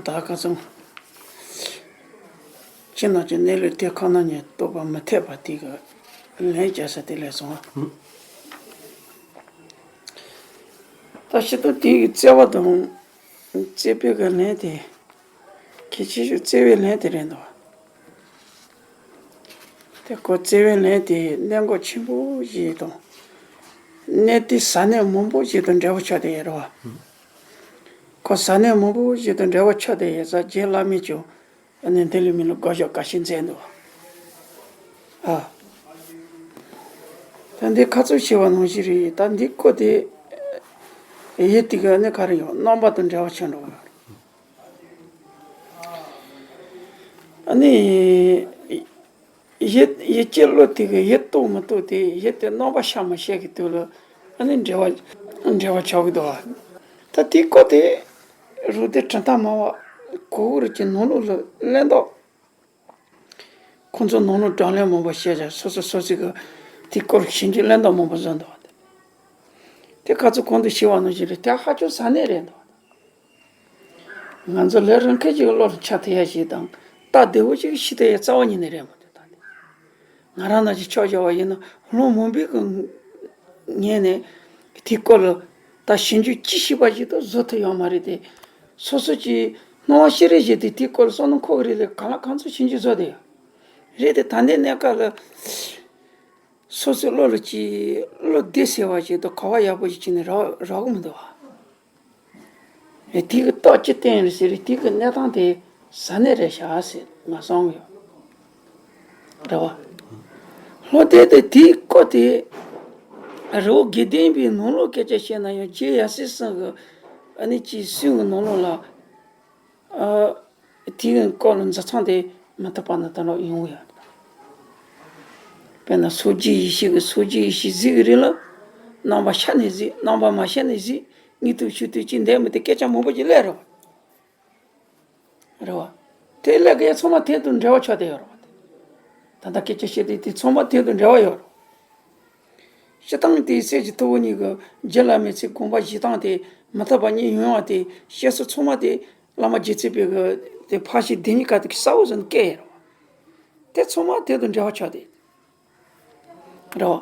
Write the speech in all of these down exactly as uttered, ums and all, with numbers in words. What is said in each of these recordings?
ད་ཁ་སང་ཁྱེད་རྣམས་ཀྱི་གནས་ལུགས་དེ་ཁོ་ན་ཉིད་རྟོགས་པ་མི་འཐད་པ་དེ་གི་ལན་བརྒྱབ་ས་དེ་ལས་སོང་བ། ད་སྤྱིར་བཏང་དེ་གི་བརྩེ་བ་དང་བརྩེ་བའི་གི་ལན་དེ་གལ་ཆེ་ཤོས་བརྩེ་བའི་ལན་དེ་རེད་འདུག་དེ་ཁོ་བརྩེ་བའི་ལན་དེ་གནད་འགག་ཆེན་པོ་ཞིག་དང་། གནད་དེ་ཟབ་གནད་མང་པོ་ཞིག་དང་འབྲེལ་བ་ཆགས་བསྡད་ཡོད་རེད་བ། ཁོ་ཟབ་གནད་མང་པོ་ཞིག་དང་འབྲེལ་བ་ཆགས་བསྡད་ཡོད་ཙང་རྗེ་བླ་མས་ཀྱང་ཨ་ནི་འདི་ལས་མི་ལ་དགག་བཞག་ག་ཤེད་མཛད་འདུག་ཨ། ད་འདི་ཁ་ཚུགས་ཞེས་པ་ནང་བཞིན་རེད། ད་འདི་ཁོ་དེ་ཡིད་དེ་ག་ནི་ག་རེ་ཡོད། རྣམ་པ་དང་འབྲེལ་བ་ཆགས་འགྲོ་གི་ཡོད་རེད། ཨ་ནི། ཡིད་ཡིད་ཀྱི་བློ་དེ་གི་ཡིད་རྟོགས་མི་རྟོགས་དེ་ཡིད་དེ་རྣམ་པ་ཤར་མི་ཤར་གི་དུས་ལ་ཨ་ནི་འབྲེལ་བ་འབྲེལ་བ་ཆགས་གི་འདུག་ད་དེའི་སྐོར་དེ་རུ་དེ་གྲུབ་མཐའ་སྨྲ་བ་གོ་བོ་རུ་གྱི་ནང་ལོགས་ལ་གླེན་རྟགས། ཁོང་ཚོ་ནང་ལོགས་དྲང་གླེང་མང་པོ་བཤད་ཀྱང་སོ་སོ་སོ་སོ་གི་དེའི་སྐོར་ཞིབ་འཇུག་གླེན་རྟགས་མང་པོ་བཟོ་འདུག་དེ་ཁ་ཚུགས་གོང་དུ་ཞུས་པ་ནང་བཞིན་རེད། དེ་ཧ་ཅང་ཟབ་གནད་རེད་འདུག་ང་ཚོ་ལས་རང་ཁ་ཅིག་བློ་ལ་འཆར་ཐུབ་ཡ་ཞིག་དང་སྟབས་བདེ་བོ་ཞིག་ཤེས་ཐུབ་ཡ་རྩ་བ་ཉིད་ནས་རེད་མ་གཏོགས། ད་ང་རང་ནང་བཞིན་ཕྱོགས་བཞག་པ་ཡིན་ན་ལོ་མང་པོའི་གི་ངོས་ནས་དེའི་སྐོར་ལ་ད་ཞིབ་འཇུག་ཅི་ཤེས་པ་ཞིག་ཏུ་བཟོ་ཐུབ་ཡོད་མ་རེད་དེ། སོ་སོ་གྱི་སྣང་བ་ཤེས་རེ་བཞིན་དེ་དེའི་སྐོར་ལ་བསམ་བློ་འཁོར་གི་རེད་ལས་གང་ལ་གང་འཚམ་ཞིབ་འཇུག་བཟོ་བསྡད་ཡོད་རེད་དེ། ད་ལྟའི་གནས་སྐབས་ལ། སོ་སོའི་བློ་ལ་ཅིག་བློ་བདེ་ཟེར་བ་ཞིག་དང་གོ་བ་ཡག་པོ་ཞིག་བྱས་ནས་རག་རག་གི་མི་འདུག་བ། ཨེ་དེ་གི་རྟགས་ཅི་བསྟན་རེད་ཟེར་རེད། དེ་གི་གནས་སྟངས་དེ་ཟ་ནས་རེད་བཞག་ཟེར་ང་བསམ་གི་ཡོད་རེད་བ། ལྷོ་སྡེ་དེ་དེའི་སྐོར་དེ་རི་བོ་དགེ་ལྡན་པའི་ནང་ལོགས་སྐད་ཆ་བཤད་ན་ཡང་རྗེ་ཡབ་སྲས་ཚང་གི་ཨ་ནི་ཅིག་གསུང་གི་ནང་ལོགས་ལ། ཨ། དེའི་སྐོར་ལ་མཛད་མཚམས་དེ་མི་ཐུབ་པ་ནི་ད་ལོག་ཡོང་གི་ཡོད། དཔེར་ན་སངས་རྒྱས་ཡེ་ཤེས་ཀྱི་སངས་རྒྱས་ཡེ་ཤེས་གཟིགས་ཀྱི་རེད་ལ། རྣམ་པ་ཤར་ནས་གཟིགས། རྣམ་པ་མ་ཤར་ནས་གཟིགས། ངེས་དུ་ཤུགས་དུ་ཅི་འདས་མི་དེ་སྐད་ཆ་མང་པོ་ཅིག་སླེབས་རེད་བ། རེད་བ། དེ་སླེབས་མཁན་ཚང་མ་དེ་དང་འབྲེལ་བ་ཆགས་བསྡད་ཡོད་རེད་བ། ད་ལྟ་སྐད་ཆ་བཤད་དེ་དེ་ཚང་མ་དེ་དང་འབྲེལ་བ་ཡོད་རེད། སྤྱིར་བཏང་དེའི་སྲས་ཀྱི་ཐུ་བོ་གཉིས་ཀྱི་རྗེ་བླ་མའི་ཚེ་དགོངས་པ་བཞེས་སྟངས་དེ་མི་ཐུབ་པ་གཉིས་ཡོང་བ་དེ་བཤད་སྲོལ་ཚང་མ་དེ་བླ་མ་རྗེ་བཙུན་པའི་གི་དེ་ཕར་ཕྱིན་སྡེ་གཉིས་ཀ་དེ་གི་གསལ་བོ་བཟོས་ནས་བཀལ་ཡོད་རེད་བ། དེ་ཚང་མ་དེ་དང་འབྲེལ་བ་ཆགས་ཏེ་རེད་བ།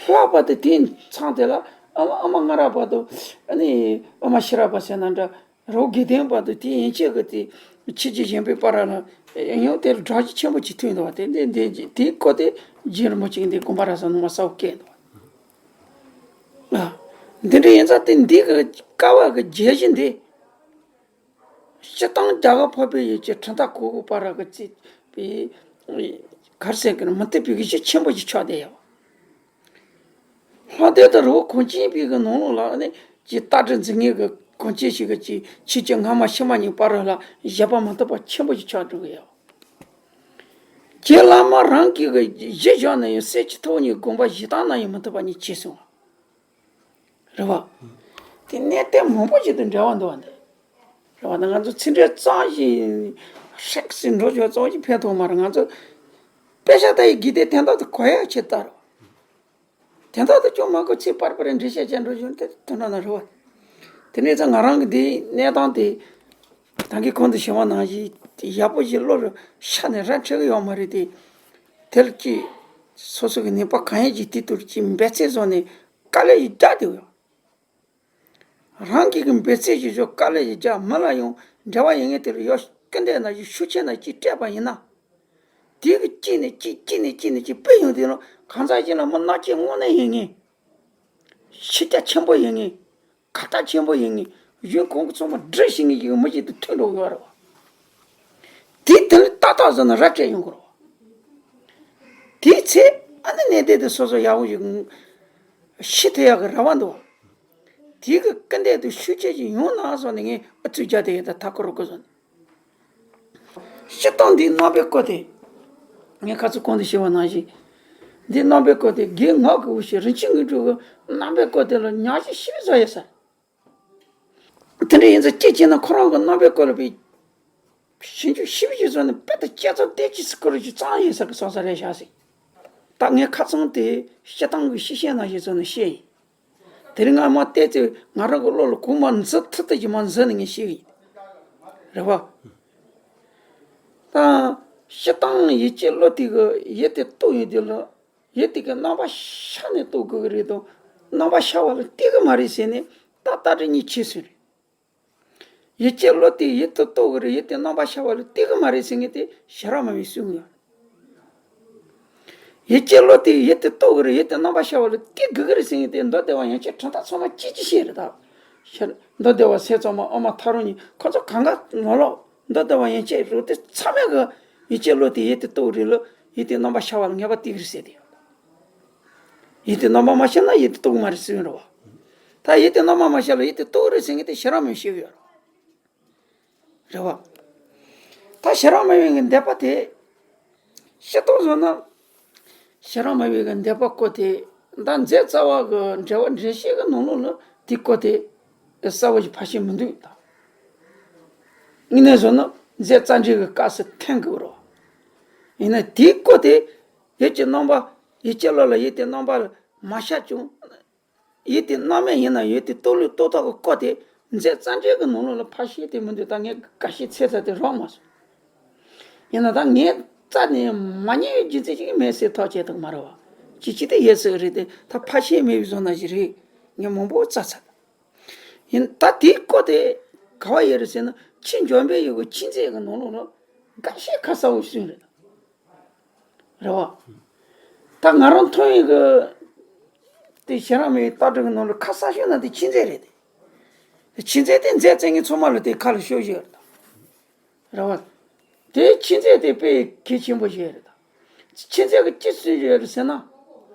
ལྷག་པར་དུ་དེའི་མཚམས་དེ་ལ་ཨ་མ་ཨ་མ་མངའ་རབས་བར་དུ་ཨ་ནི་ཨ་མ་ཤེས་རབ་པ་ཟེར་ན་འདྲ། རི་བོ་དགེ་ལྡན་བར་དུ་དེ་ཡན་ཆད་ཀྱི་དེ་ཕྱི་རྒྱལ་གཞན་པའི་བར་ལ་ཡང་དེར་སྒྲ་གཞི་ཆེན་པོ་ཅིག་ཐོན་འདུག་བ། དེ་འདི་འདི་དེའི་སྐོར་དེ་རྗེ་རིན་པོ་ཆེ་གིས་འདི་དགོངས་པ་རབ་གསལ་ནང་མ་གསལ་བོ་བཀལ་འདུག་བ། ཨ། འདི་འདྲ་ཡིན་ཙང་དེ་འདི་གི་དཀའ་བ་གི་རྒྱས་གཞི་འདི་སྤྱིར་བཏང་རྒྱ་གར་འཕགས་པའི་ཡུལ་གྱི་གྲུབ་མཐའ་གོ་དགུ་པ་ར་གི་རྩིས་པའི་གར་ཟེར་གི་ན་མི་ཐུབ་པའི་གཞི་ཆེན་པོ་ཞིག་ཆགས་བསྡད་ཡོད། ལྷག་དོན་དུ་རི་བོ་གངས་ཅན་པའི་གི་ནང་ལོགས་ལ་ནི་ཀྱི་ལྟ་གྲུབ་འཛིན་མཁན་གྱི་གངས་ཅན་ཞིག་གི་ཀྱི་ཆོས་ཀྱི་སྔ་མ་ཕྱི་མ་གཉིས་བར་ལ་བཞག་པ་མི་ཐུབ་པ་ཆེན་པོ་ཞིག་ཆགས་འགྲོ་གི་ཡོད། རྗེ་བླ་མ་རང་གི་གི་གཞི་བཞག་ན་ཡང་སྲས་ཀྱི་ཐུ་བོ་གཉིས་དགོངས་པ་བཞེས་སྟངས་ན་ཡང་མི་ཐུབ་པ་གཉིས་ཆགས་སོང་བ། རེད་བ། དེ་གནད་དོན་མང་པོ་ཞིག་དང་འབྲེལ་བ་འདུག་བ་འདི། རེད་བ། ད་ང་ཚོ་ཚིག་འགྲེལ་གཙང་ཞིག་ཧྲེག་སེ་འགྲོ་ཆོག་གཙང་ཞིག་ཕན་ཐོགས་མ་རེད། ང་ཚོ་དཔེ་ཆ་ལྟ་ཡི་དགོས་དེ་དོན་དག་ཏུ་གོ་ཡག་ཆེད་ལྟ་རོགས། དོན་དག་ཏུ་ཅུང་མ་གོ་ཚིག་པར་པར་འགྲེལ་བཤད་བྱས་འགྲོ་རྒྱུ་དེ་དོན་དག་ན་རེད་བ། དེ་ནས་ཙང་ང་རང་གི་འདིའི་གནས་སྟངས་དེ་ད་གིན་གོང་དུ་ཞུས་པ་ནང་བཞིན་ཡག་པོ་ཞིག་བློ་ལ་ཤར་ནས་ར་འཕྲོད་ཀྱི་ཡོད་མ་རེད་དེ། དེ་ལ་ཅིག་སོ་སོ་གི་ནུས་པ་གང་ཡིན་གྱིས་དེ་ལྟར་ཅིག་འབད་བརྩོན་བཟོ་ནས་དཀའ་ལས་ཞིག་རྒྱག་བསྡད་ཡོད། རང་གིས་གི་འབད་བརྩོན་ཞིག་བཟོ། དཀའ་ལས་ཞིག་རྒྱག། མི་ལ་ཡང་འབྲེལ་བ་ཡོད་མཁན་དེ་ལ་ཡོད་སྐུ་འདས་ན་ཞིག་ཤུགས་ཆེ་ན་ཅིག་སྤྲད་པ་ཡིན་ན། དེ་གི་གཅིག་ནས་གཅིག་གཅིག་ནས་གཅིག་ནས་གཅིག་སྤེལ་ཡོང་དུས་ལ་གང་ཟག་གཅིག་ལ་མི་མནའ་སྐྱེལ་དངོས་གནས་ཡིན་ངེས། ཤེས་རྒྱ་ཆེན་པོ་ཡིན་ངེས། ཁ་ཏ་ཆེན་པོ་ཡིན་ངེས། གཞུང་གོང་གི་ཚང་མ་སྒྲུབ་ཤེས་ངེས་ཀྱི་མི་ཞིག་ཏུ་ཐོན་འགྲོ་གི་ཡོད་རེད་བ། དེ་དེ་ལ་ཏག་ཏག་བཟོས་ན་ར་སྤྲད་ཡོང་གི་རེད་བ། དེའི་ཚེ་ཨ་ནི་གནད་དོན་དེ་སོ་སོ་ཡག་པོ་ཞིག་ཤེས་ཐུབ་ཡག་གི་རེ་བ་འདུག་བ། དེ་གི་སྐུ་འདས་དུ་ཤུགས་ཆེ་ཞིག་ཡོང་ན་བཟོ་ནས་ངས་ཨ་ཚུགས་རྒྱག་དེ་ཡིན། ད་ཐག་ཁོ་རུ་ཁོ་བཟོ་ནས། སྤྱིར་བཏང་འདིའི་རྣམ་པའི་སྐོར་དེ། ངས་ཁ་ཚུགས་གོང་དུ་ཞུས་པ་ནང་བཞིན། འདིའི་རྣམ་པའི་སྐོར་དེ་དགེ་སྔགས་ཀྱི་དབུ་ཞྭ་རིན་ཆེན་དངོས་གྲུབ་ཀྱི་རྣམ་པའི་སྐོར་དེ་ལ་ཉམས་ཞིབ་ཞིབ་བཟོ་ཡོད་ས་རེད། དེ་འདྲ་ཡིན་ཙང་གཅིག་བྱས་ན་ཁོ་རང་གི་རྣམ་པའི་སྐོར་ལ་བའི་ཞིབ་འཇུག་ཞིབ་ཞིབ་བཟོ་ནས་དཔེ་དང་དཔྱད་རྩོམ་དེ་ཅི་སི་སྐོར་ཞིག་གཙང་ཡིན་ས་གི་སོང་ས་རེད་ཤག་ཟེར། ད་ངས་ཁ་ཚང་དེ་སྤྱིར་བཏང་གི་ཤེས་བཤད་ནང་བཞིན་བཟོ་ནས་བཤད་ཡིན། དེ་རིང་ང་མ་བལྟས་ཚེ་ང་རང་གི་བློ་ལ་གོ་མ་འཛུལ་ཐུབ་ཐུབ་ཀྱི་མ་འཛུལ་ནས་ངས་ཤེས་ཀྱི་ཡིན། རེད་བ། ད་སྤྱིར་བཏང་ཡིད་ཀྱི་བློ་དེ་གི་ཡིད་དེ་རྟོགས་ཡོང་དུས་ལ། ཡིད་དེ་གི་རྣམ་པ་ཤར་ནས་རྟོགས་དགོས་ཀྱི་རེད་དོ། རྣམ་པ་ཤར་བ་ལ་བལྟ་གི་མ་རེད་ཟེར་ནས་ད་ལྟ་དྲི་གཉིས་ཆེ་ཟིན་རེད། ཡིད་ཀྱི་བློ་དེ་ཡིད་དུ་རྟོགས་ཀྱི་རེད། ཡིད་དེ་རྣམ་པ་ཤར་བ་ལ་བལྟ་གི་མ་རེད་ཟེར་མཁན་དེ་ཞི་རགས་མ་བའི་གསུང་ཡོད། ཡིད་ཀྱི་བློ་དེ་ཡིད་དུ་རྟོགས་ཀྱི་རེད། ཡིད་དེ་རྣམ་པ་ཤར་བ་ལ་བལྟ་དགོས་ཀྱི་རེད་ཟེར་མཁན་དེ་མདོ་སྡེ་པ་ཡན་ཆད་གྲུབ་མཐའ་ཚང་མ་གཅིག་གཅིག་བཤད་རེད་ད། ཤར་མདོ་སྡེ་པ་ཟས་གཙང་མ་ཨ་མ་ཐར་རོ་གཉིས་ཁོ་ཚོ་གང་ག་ལོ་ལོ་མདོ་སྡེ་པ་ཡན་ཆད་རུ་དེ་ཚང་མས་གི་ཡིད་ཀྱི་བློ་དེ་ཡིད་དུ་རྟོགས་རེད་ལ་ཡིད་དེ་རྣམ་པ་ཤར་བ་ལ་ངེས་པ་བལྟ་གི་རེད་ཟེར་དེ་ཡོད། ཡིད་དེ་རྣམ་པ་མ་ཤར་ན་ཡིད་དུ་རྟོགས་མ་རེད་ཟེར་རེད་བ། ད་ཡིད་དེ་རྣམ་པ་མ་ཤར་ལ་ཡིད་དུ་རྟོགས་རེད་ཟེར་མཁན་དེ་ཞི་རགས་མ་བའི་བཤད་གི་ཡོད་རེད་བ། རེད་བ། ད་ཞི་རགས་མ་བའི་གི་འདོད་པ་དེ། སྤྱིར་བཏང་བཟོ་ན། ཞི་རགས་མ་བའི་གི་འདོད་པ་སྐོར་དེ། ད་མཛད་རྩ་བ་གི་འགྲེལ་པ་འགྲེལ་བཤད་གི་ནང་ལོགས་ལ་དེ་སྐོར་དེ། གསལ་པོ་ཞིག་ཕར་བཤད་མི་འདུག་ད། དངོས་གནས་བཟོ་ན་མཛད་རྩ་འགྲེལ་གི་སྐབས་སུ་འཐེན་དགོས་རེད་བ། ཡིན་ན་དེའི་སྐོར་དེ། ཡིད་ཀྱི་རྣམ་པ། ཡིད་ཀྱི་བློ་ལ་ཡིད་དེ་རྣམ་པ་མ་ཤར་ཀྱང་། ཡིད་དེ་རྣམ་མེད་ཡིན་ན་ཡིད་དེ་རྟོགས་ལུགས་རྟོགས་ཐབས་ཀྱི་སྐོར་དེ་མཛད་རྩ་འགྲེལ་གྱི་ནང་ལོགས་ལ་ཕར་བཤད་དེ་མི་འདུག་ད་ངས་འགའ་ཤས་ཚེ་ཚད་དེ་རག་མ་སོང་། ཡིན་ན་ད་ངས་རྩ་ནས་མ་རྙེད་པའི་རྒྱུ་མཚན་ཅིག་མེད་ཟེར་ཐག་བཅད་ཐུབ་མ་རེད་བ། ཅི་ཅི་དེ་ཡོད་ཟེར་གི་རེད་དེ་ད་ཕར་བཤད་མེད་པའི་བཟོ་ན་ཞིག་རེད། ངས་མང་པོ་རྩ་ཚར། ཡིན་ད་དེའི་སྐོར་དེ་ག་བ་ཡོད་རེད་ཟེར་ན་ཕྱིས་འབྱོན་པའི་ཡུལ་གྱི་ཕྱིས་མཛད་ཀྱི་ནང་ལོགས་ལ་འགའ་ཤས་ཁ་གསལ་པོ་གསུངས་རེད། རེད་བ། ད་ང་རང་མཐོང་ཡིན་གི། དེ་ཞི་རགས་མའི་ལྟ་གྲུབ་ཀྱི་ནང་ལ་ཁ་གསལ་ཤོས་ན་དེ་ཕྱིས་མཛད་རེད་དེ། ཕྱིས་མཛད་དེ་མཛད་རྩེ་ངན་ཚང་མ་ལ་དེ་ཁ་ལ་ཤོར་བཞག་རེད་ད། རེད་བ། དེ་ཕྱིས་མཛད་དེ་དཔེ་གལ་ཆེན་པོ་ཞིག་རེད་ད། ཕྱིས་མཛད་ཀྱི་ཅི་གསུངས་ཡོད་རེད་ཟེར་ན།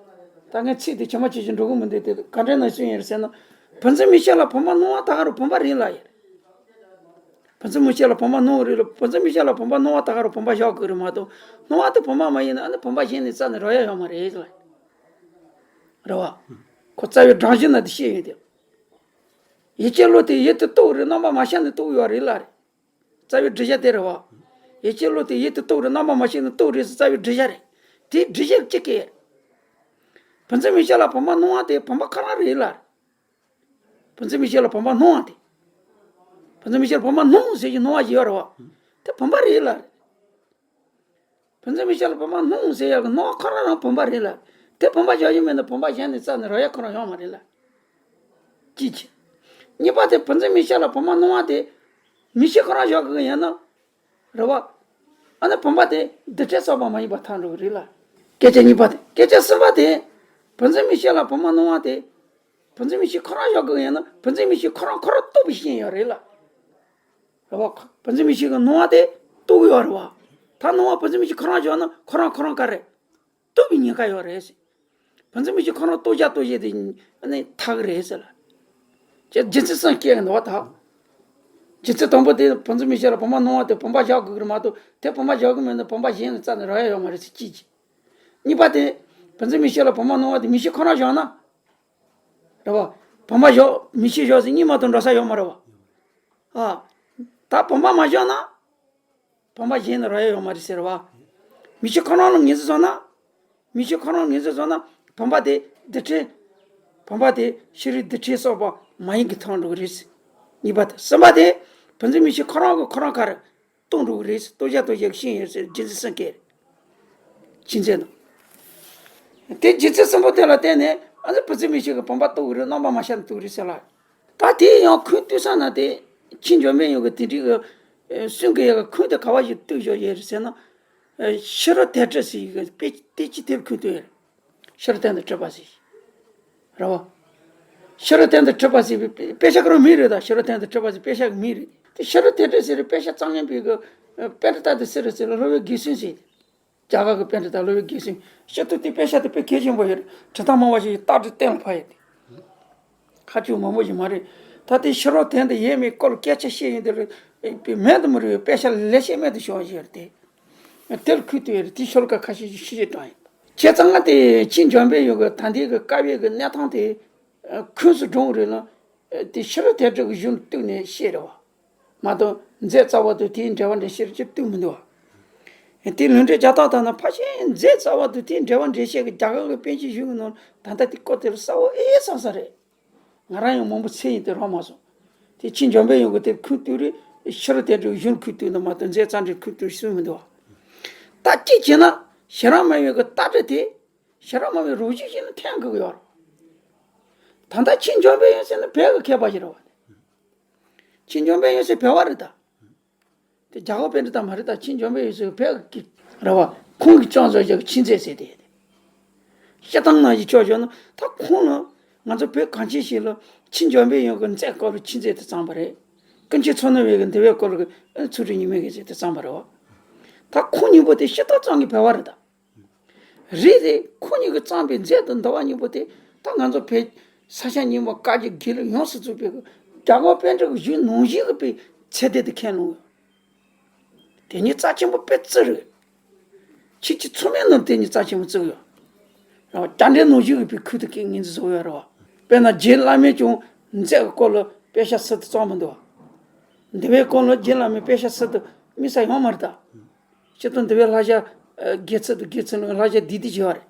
ད་ངས་ཚིག་དེ་ཇི་མ་ཇི་བཞིན་འགྲོ་གི་མི་འདུག་དེ་ག་འདྲ་ན་གསུངས་ཡོད་རེད་ཟེར་ན། བུ་འཛིན་མི་ཤེས་ལ་བུམ་པ་སྣང་བ་ད་ག་རུ་བུམ་པ་རེད་ལ་ཡོད་རེད། བུ་འཛིན་མི་ཤེས་ལ་བུམ་པ་སྣང་བ་རེད་ལ་བུ་འཛིན་མི་ཤེས་ལ་བུམ་པ་སྣང་བ་ད་ག་རུ་བུམ་པ་བཞག་དགོས་རེད་མ་གཏོགས་སྣང་བ་དེ་བུམ་པ་མ་ཡིན་ན་ཨ་ནི་བུམ་པ་གཞན་ནས་རྩ་ནས་རག་ཡ་ཡོད་མ་རེད་ལ། རེད་བ། ཁོ་རྩ་བའི་སྒྲ་གཞི་ན་དེ་ཤེས་ཡོད་དེ། ཡིད་ཀྱི་བློ་དེ་ཡིད་དུ་རྟོགས་རེད་རྣམ་པ་མ་ཤར་ནས་རྟོགས་ཡོད་རེད་ལ་རེད། རྩ་བའི་སྒྲུབ་བྱ་དེ་རེད་བ། ཡིད་ཀྱི་བློ་དེ་ཡིད་དུ་རྟོགས་རེད་རྣམ་པ་མ་ཤར་ནས་རྟོགས་རེད་ཟེར་རྩ་བའི་སྒྲུབ་བྱ་རེད། དེའི་སྒྲུབ་བྱ་གཅིག་གི། བུ་འཛིན་མི་ཤེས་ལ་བུམ་པ་སྣང་བ་དེ་བུམ་པ་ཁོ་རང་རེད་ལ་རེད། བུ་འཛིན་མི་ཤེས་ལ་བུམ་པ་སྣང་བ་དེ། བུ་འཛིན་མི་ཤེས་ལ་བུམ་པ་སྣང་ཟེར་གྱི་སྣང་བ་ཞིག་ཡོད་རེད་བ། དེ་བུམ་པ་རེད་ལ། བུ་འཛིན་མི་ཤེས་ལ་བུམ་པ་སྣང་ཟེར་ཡག་གི་སྣང་བ་ཁོ་རང་རང་བུམ་པ་རེད་ལ། དེ་བུམ་པ་བཞག་རྒྱུ་མེད་ན་བུམ་པ་གཞན་ནས་རྩ་ནས་རག་ཡག་ཁོ་རང་ཡོད་མ་རེད་ལ། གཅིག་བྱས། གཉིས་པ་དེ་བུ་འཛིན་མི་ཤེས་ལ་བུམ་པ་སྣང་བ་དེ། མི་ཤེས་ཁོ་རང་བཞག་གི་ཡིན་ན། རེད་བ། ཨ་ནི་བུམ་པ་དེ་འདི་འདྲའི་སོགས་པ་མ་ཡིན་པ་ཐལ་འགྲོ་གི་རེད་ལ། སྐད་ཆ་གཉིས་པ་དེ་སྐད་ཆ་གསུམ་པ་དེ། བུ་འཛིན་མི་ཤེས་ལ་བུམ་པ་སྣང་བ་དེ། བུ་འཛིན་མི་ཤེས་ཁོ་རང་བཞག་གི་ཡིན་ན་བུ་འཛིན་མི་ཤེས་ཁོ་རང་ཁོ་རང་རྟོགས་པའི་ཤེས་ཡོད་རེད་ལ། རེད་བ། བུ་འཛིན་མི་ཤེས་ཀྱི་སྣང་བ་དེ་རྟོགས་ཡོད་རེད་བ། ད་སྣང་བ་བུ་འཛིན་མི་ཤེས་ཁོ་རང་བཞག་ན་ཁོ་རང་ཁོ་རང་ག་རེད། རྟོགས་པའི་ཉེན་ཁ་ཡོད་རེད་ཟེར། བུ་འཛིན་མི་ཤེས་ཁོ་རང་རྟོགས་བྱ་རྟོགས་བྱེད་དེ་ནི་ཐག་རེད་ཟེར་ལ། ཅེས་རྒྱུ་མཚན་གསུམ་སྐྱེལ་གི་འདུག་བ་ད། རྒྱུ་མཚན་དང་པོ་དེ་བུ་འཛིན་མི་ཤེས་ལ་བུམ་པ་སྣང་བ་དེ་བུམ་པ་བཞག་དགོས་ཀྱི་རེད་མ་གཏོགས་དེ་བུམ་པ་བཞག་གི་མེད་ན་བུམ་པ་གཞན་ནས་རྩ་ནས་རག་ཡ་ཡོད་མ་རེད་ཟེར་གཅིག་གིས། གཉིས་པ་དེ། བུ་འཛིན་མི་ཤེས་ལ་བུམ་པ་སྣང་བ་དེ་མི་ཤེས་ཁོ་རང་བཞག་ན། རེད་བ། བུམ་པ་བཞག་མི་ཤེས་བཞག་ཟེར་གཉིས་མ་གཏོགས་འགྲོ་ས་ཡོད་མ་རེད་བ། ཨ། ད་བུམ་པ་མ་བཞག་ན། བུམ་པ་གཞན་ནས་རག་ཡ་ཡོད་མ་རེད་ཟེར་བ། མི་ཤེས་ཁོ་རང་ལ་ངེས་འཛིན་བཟུང་ན། མི་ཤེས་ཁོ་རང་ངེས་འཛིན་བཟུང་ན་བུམ་པ་དེ་རྡུལ་ཕྲན། བུམ་པ་དེ་ཤེས་རིག་རྡུལ་ཕྲན་སོགས་པ་མ་ཡིན་གྱི་ཐལ་འགྲོ་གི་རེད། གཉིས་པ་དེ་གསུམ་པ་དེ། བུ་འཛིན་མི་ཤེས་ཁོ་རང་གིས་ཁོ་རང་ག་རེ། རྟོགས་འགྲོ་གི་རེད། རྟོགས་བྱ་རྟོགས་བྱེད་ཀྱི་ཤེས་ཡོན་ཟེར་རྒྱུ་མཚན་གསུམ་གྱིས། ཕྱིས་མཛད་ན། དེ་རྒྱུ་མཚན་གསུམ་པོ་དེ་ལ་བརྟེན་ནས་ཨ་ནི་བུ་འཛིན་མི་ཤེས་ཀྱི་བུམ་པ་རྟོགས་ཀྱི་རེད་རྣམ་པ་མ་ཤར་ནས་རྟོགས་ཀྱི་རེད་ཟེར་ལ། ད་དེ་ཡང་ཁུངས་གཏུགས་ས་ན་དེ་ཕྱིས་འབྱོན་པའི་ཡོན་གྱི་དེ་འདྲའི་གི་གསུང་གི་ཡག་གི་ཁུངས་དེ་ག་བ་ཞིག་གཏུགས་བཞག་ཡོད་རེད་ཟེར་ན། ཕྱི་རོལ་དོན་སྒྲུབ་ཟེར་ཡི་གི་དཔེ་དེ་ཅི་དེབ་ཁུངས་གཏུགས་ཡོད་རེད། ཕྱི་རོལ་དོན་དུ་གྲུབ་པ་ཟེར། རེད་བ། ཕྱི་རོལ་དོན་དུ་གྲུབ་པ་ཟེར་བའི་དཔེ་ཆ་ག་རུ་མིང་རེད་ད། ཕྱི་རོལ་དོན་དུ་གྲུབ་པ་ཟེར་དཔེ་ཆ་གི་མིང་རེད། དེ་ཕྱི་རོལ་དོན་གྲུབ་ཟེར་བའི་དཔེ་ཆ་རྩོམ་མཁན་པའི་གི་པཎྜི་ཏ་དེ་སུ་རེད་ཟེར་ན་སློབ་དཔོན་དགེ་སེང་ཟེར། རྒྱ་གར་གི་པཎྜི་ཏ་སློབ་དཔོན་དགེ་སེང་། སྤྱིར་བཏང་དེ་དཔེ་ཆ་དེ་དཔེ་གལ་ཆེན་པོ་ཡོད་རེད། འབྲི་སྟངས་མང་བ་ཞིག་རྟགས་འདི་གཏན་ལ་ཕབ་ཡོད་དེ། ཁ་ཅིག་མང་པོ་ཞིག་མ་རེད། ད་དེ་ཕྱི་རོལ་དོན་དུ་ཡོད་མེད་སྐོར་ལ་སྐད་ཆ་བཤད་ཡོང་དུས་རེད། མེད་དུ་མི་རུང་བའི་དཔེ་ཆ་ལེ་ཤ་མེད་དུ་བྱུང་བ་ཞིག་ཡོད་རེད་དེ། དེར་ཁུངས་གཏུགས་ཡོད་རེད། དེའི་ཤོ་ལོ་ཀ་ཁ་ཤས་ཤིག་ཞུ་ཞེས་དྲངས་ཡོད། བྱས་ཙང་ང་དེ་ཕྱིས་འབྱོན་པའི་ཡོན་གྱི་ད་ལྟའི་གི་དཀའ་བའི་གི་གནས་སྟངས་དེ་ཁུངས་སུ་འདྲོངས་རེད་ལ། དེ་ཕྱི་རོལ་དོན་གྲུབ་ཀྱི་གཞུང་གཏུགས་ནས་བཤད་རེད་བ། མ་གཏོགས་མཛད་རྩ་བ་དང་དེའི་འགྲེལ་པ་འགྲེལ་བཤད་ཅིག་གཏུགས་མི་འདུག་བ། དེ་ལུང་འདྲེན་རྒྱག་སྟངས་ལྟར་ན་ཕལ་ཆེར་མཛད་རྩ་བ་དང་དེའི་འགྲེལ་པ་འགྲེལ་བཤད་ཀྱི་རྒྱ་གར་གྱི་པཎ་ཆེན་གཞུང་གི་ནང་ད་ལྟ་དེ་སྐོར་དེ་ལ་གསལ་པོ་ཨེ་ཨེ་ཚང་ས་རེད། ང་རང་ཡང་མང་པོ་འཚོལ་ཡིན་དེ་རག་མ་སོང་། དེ་ཕྱིས་འབྱོན་པའི་ཡོན་གྱི་དེ་ཁུངས་གཏུགས་རེད། ཤེས་རབ་བསྟན་འགྲོའི་གཞུང་ཁུར་དུས་ནི་མ་གཏོགས་མཛད་རྩ་འགྲེལ་ཁུར་དུས་སུ་མི་འདུག་བ། ད་གཅིག་བྱས་ན་ཤེས་རབ་སྨྲ་བའི་གི་ལྟ་གྲུབ་དེ་ཤེས་རབ་སྨྲ་བའི་རང་བཞིན་ཅན་ལ་འཐེན་དགོས་ཀྱི་ཡོད་རེད། ད་ལྟ་ཆོས་འབྱོར་པའི་ཡོན་ཏན་ནི་བོད་ཀྱི་མཁས་པ་ཞིག་རེད་བ། ཆོས་འབྱོར་པའི་ཡོན་ཏན་བོད་པ་རེད་ད། དེ་རྒྱ་གར་པཎྜི་ཏ་མ་རེད་ད། ཆོས་འབྱོར་པའི་ཡོན་ཏན་བོད་ཀྱི་རེད་བ། ཁོང་གིས་བརྩམས་བཞག་གི་ཆོས་མཛོད་ཟེར་དེ། བཤད་སྟངས་ནང་བཞིན་ཆོས་བྱུང་ན་ད་ཁོང་ལ་ང་ཚོ་བོད་གངས་ཅན་ཞིང་ལ་ཆོས་འབྱོར་པའི་ཡོན་གྱི་མཛད་སྐོར་ལ་ཆོས་མཛོད་དེ་བརྩམས་པ་རེད། ཀུན་མཁྱེན་མཚོ་སྣ་བའི་གི་འདུལ་བའི་སྐོར་གྱི་ཚུལ་ཁྲིམས་ཉི་མའི་གི་མཛོད་དེ་བརྩམས་པ་རེད་བ། ད་ཁོང་གཉིས་པོ་དེ་ཤེས་རྟོགས་གཙང་གི་བོད་པ་རེད་ད། རེད་རེད། ཁོང་གཉིས་ཀྱིས་བརྩམས་པའི་མཛད་དང་འདུལ་བ་གཉིས་པོ་དེ་ད་ང་ཚོ་བོད་ས་སྐྱ་རྙིང་མ་བཀའ་བརྒྱུད་དགེ་ལུགས་ཡོངས་སུ་རྫོགས་པའི་རྒྱ་གར་པཎྜི་ཏའི་གཞུང་ནང་བཞིན་གྱི་པའི་ཚད་ལྡན་དུ་ཁས་ལེན་ཡོད། དེ་ཉིད་རྩ་ཆེན་པོ་དཔེ་བརྩི་རེད། ཁྱེད་ཀྱི་ཚོགས་མི་རྣམས་དེ་ཉིད་རྩ་ཆེན་པོ་བརྩི་ཡོད། རེད་བ། རྒྱ་འགྲེལ་ནང་བཞིན་གྱི་པའི་ཁུལ་དུ་ཀྱི་ངོས་འཛིན་བཟོ་ཡོད་རེད་བ། དཔེར་ན་རྗེ་བླ་མས་ཀྱང་མཛད་ཀྱི་སྐོར་ལ་དཔེ་ཆ་ཟུར་དུ་བརྩམས་མི་འདུག་བ། འདུལ་བའི་སྐོར་ལ་རྗེ་བླ་མས་དཔེ་ཆ་ཟུར་དུ་དམིགས་བསལ་ཡོད་མ་རེད་ད། སྤྱིར་བཏང་འདུལ་བའི་བསླབ་བྱ་ཨ་དགེ་ཚུལ་དང་དགེ་ཚུལ་སློང་བསླབ་བྱ་བསྡུས་བསྡུས་བྱས་པ་རེད།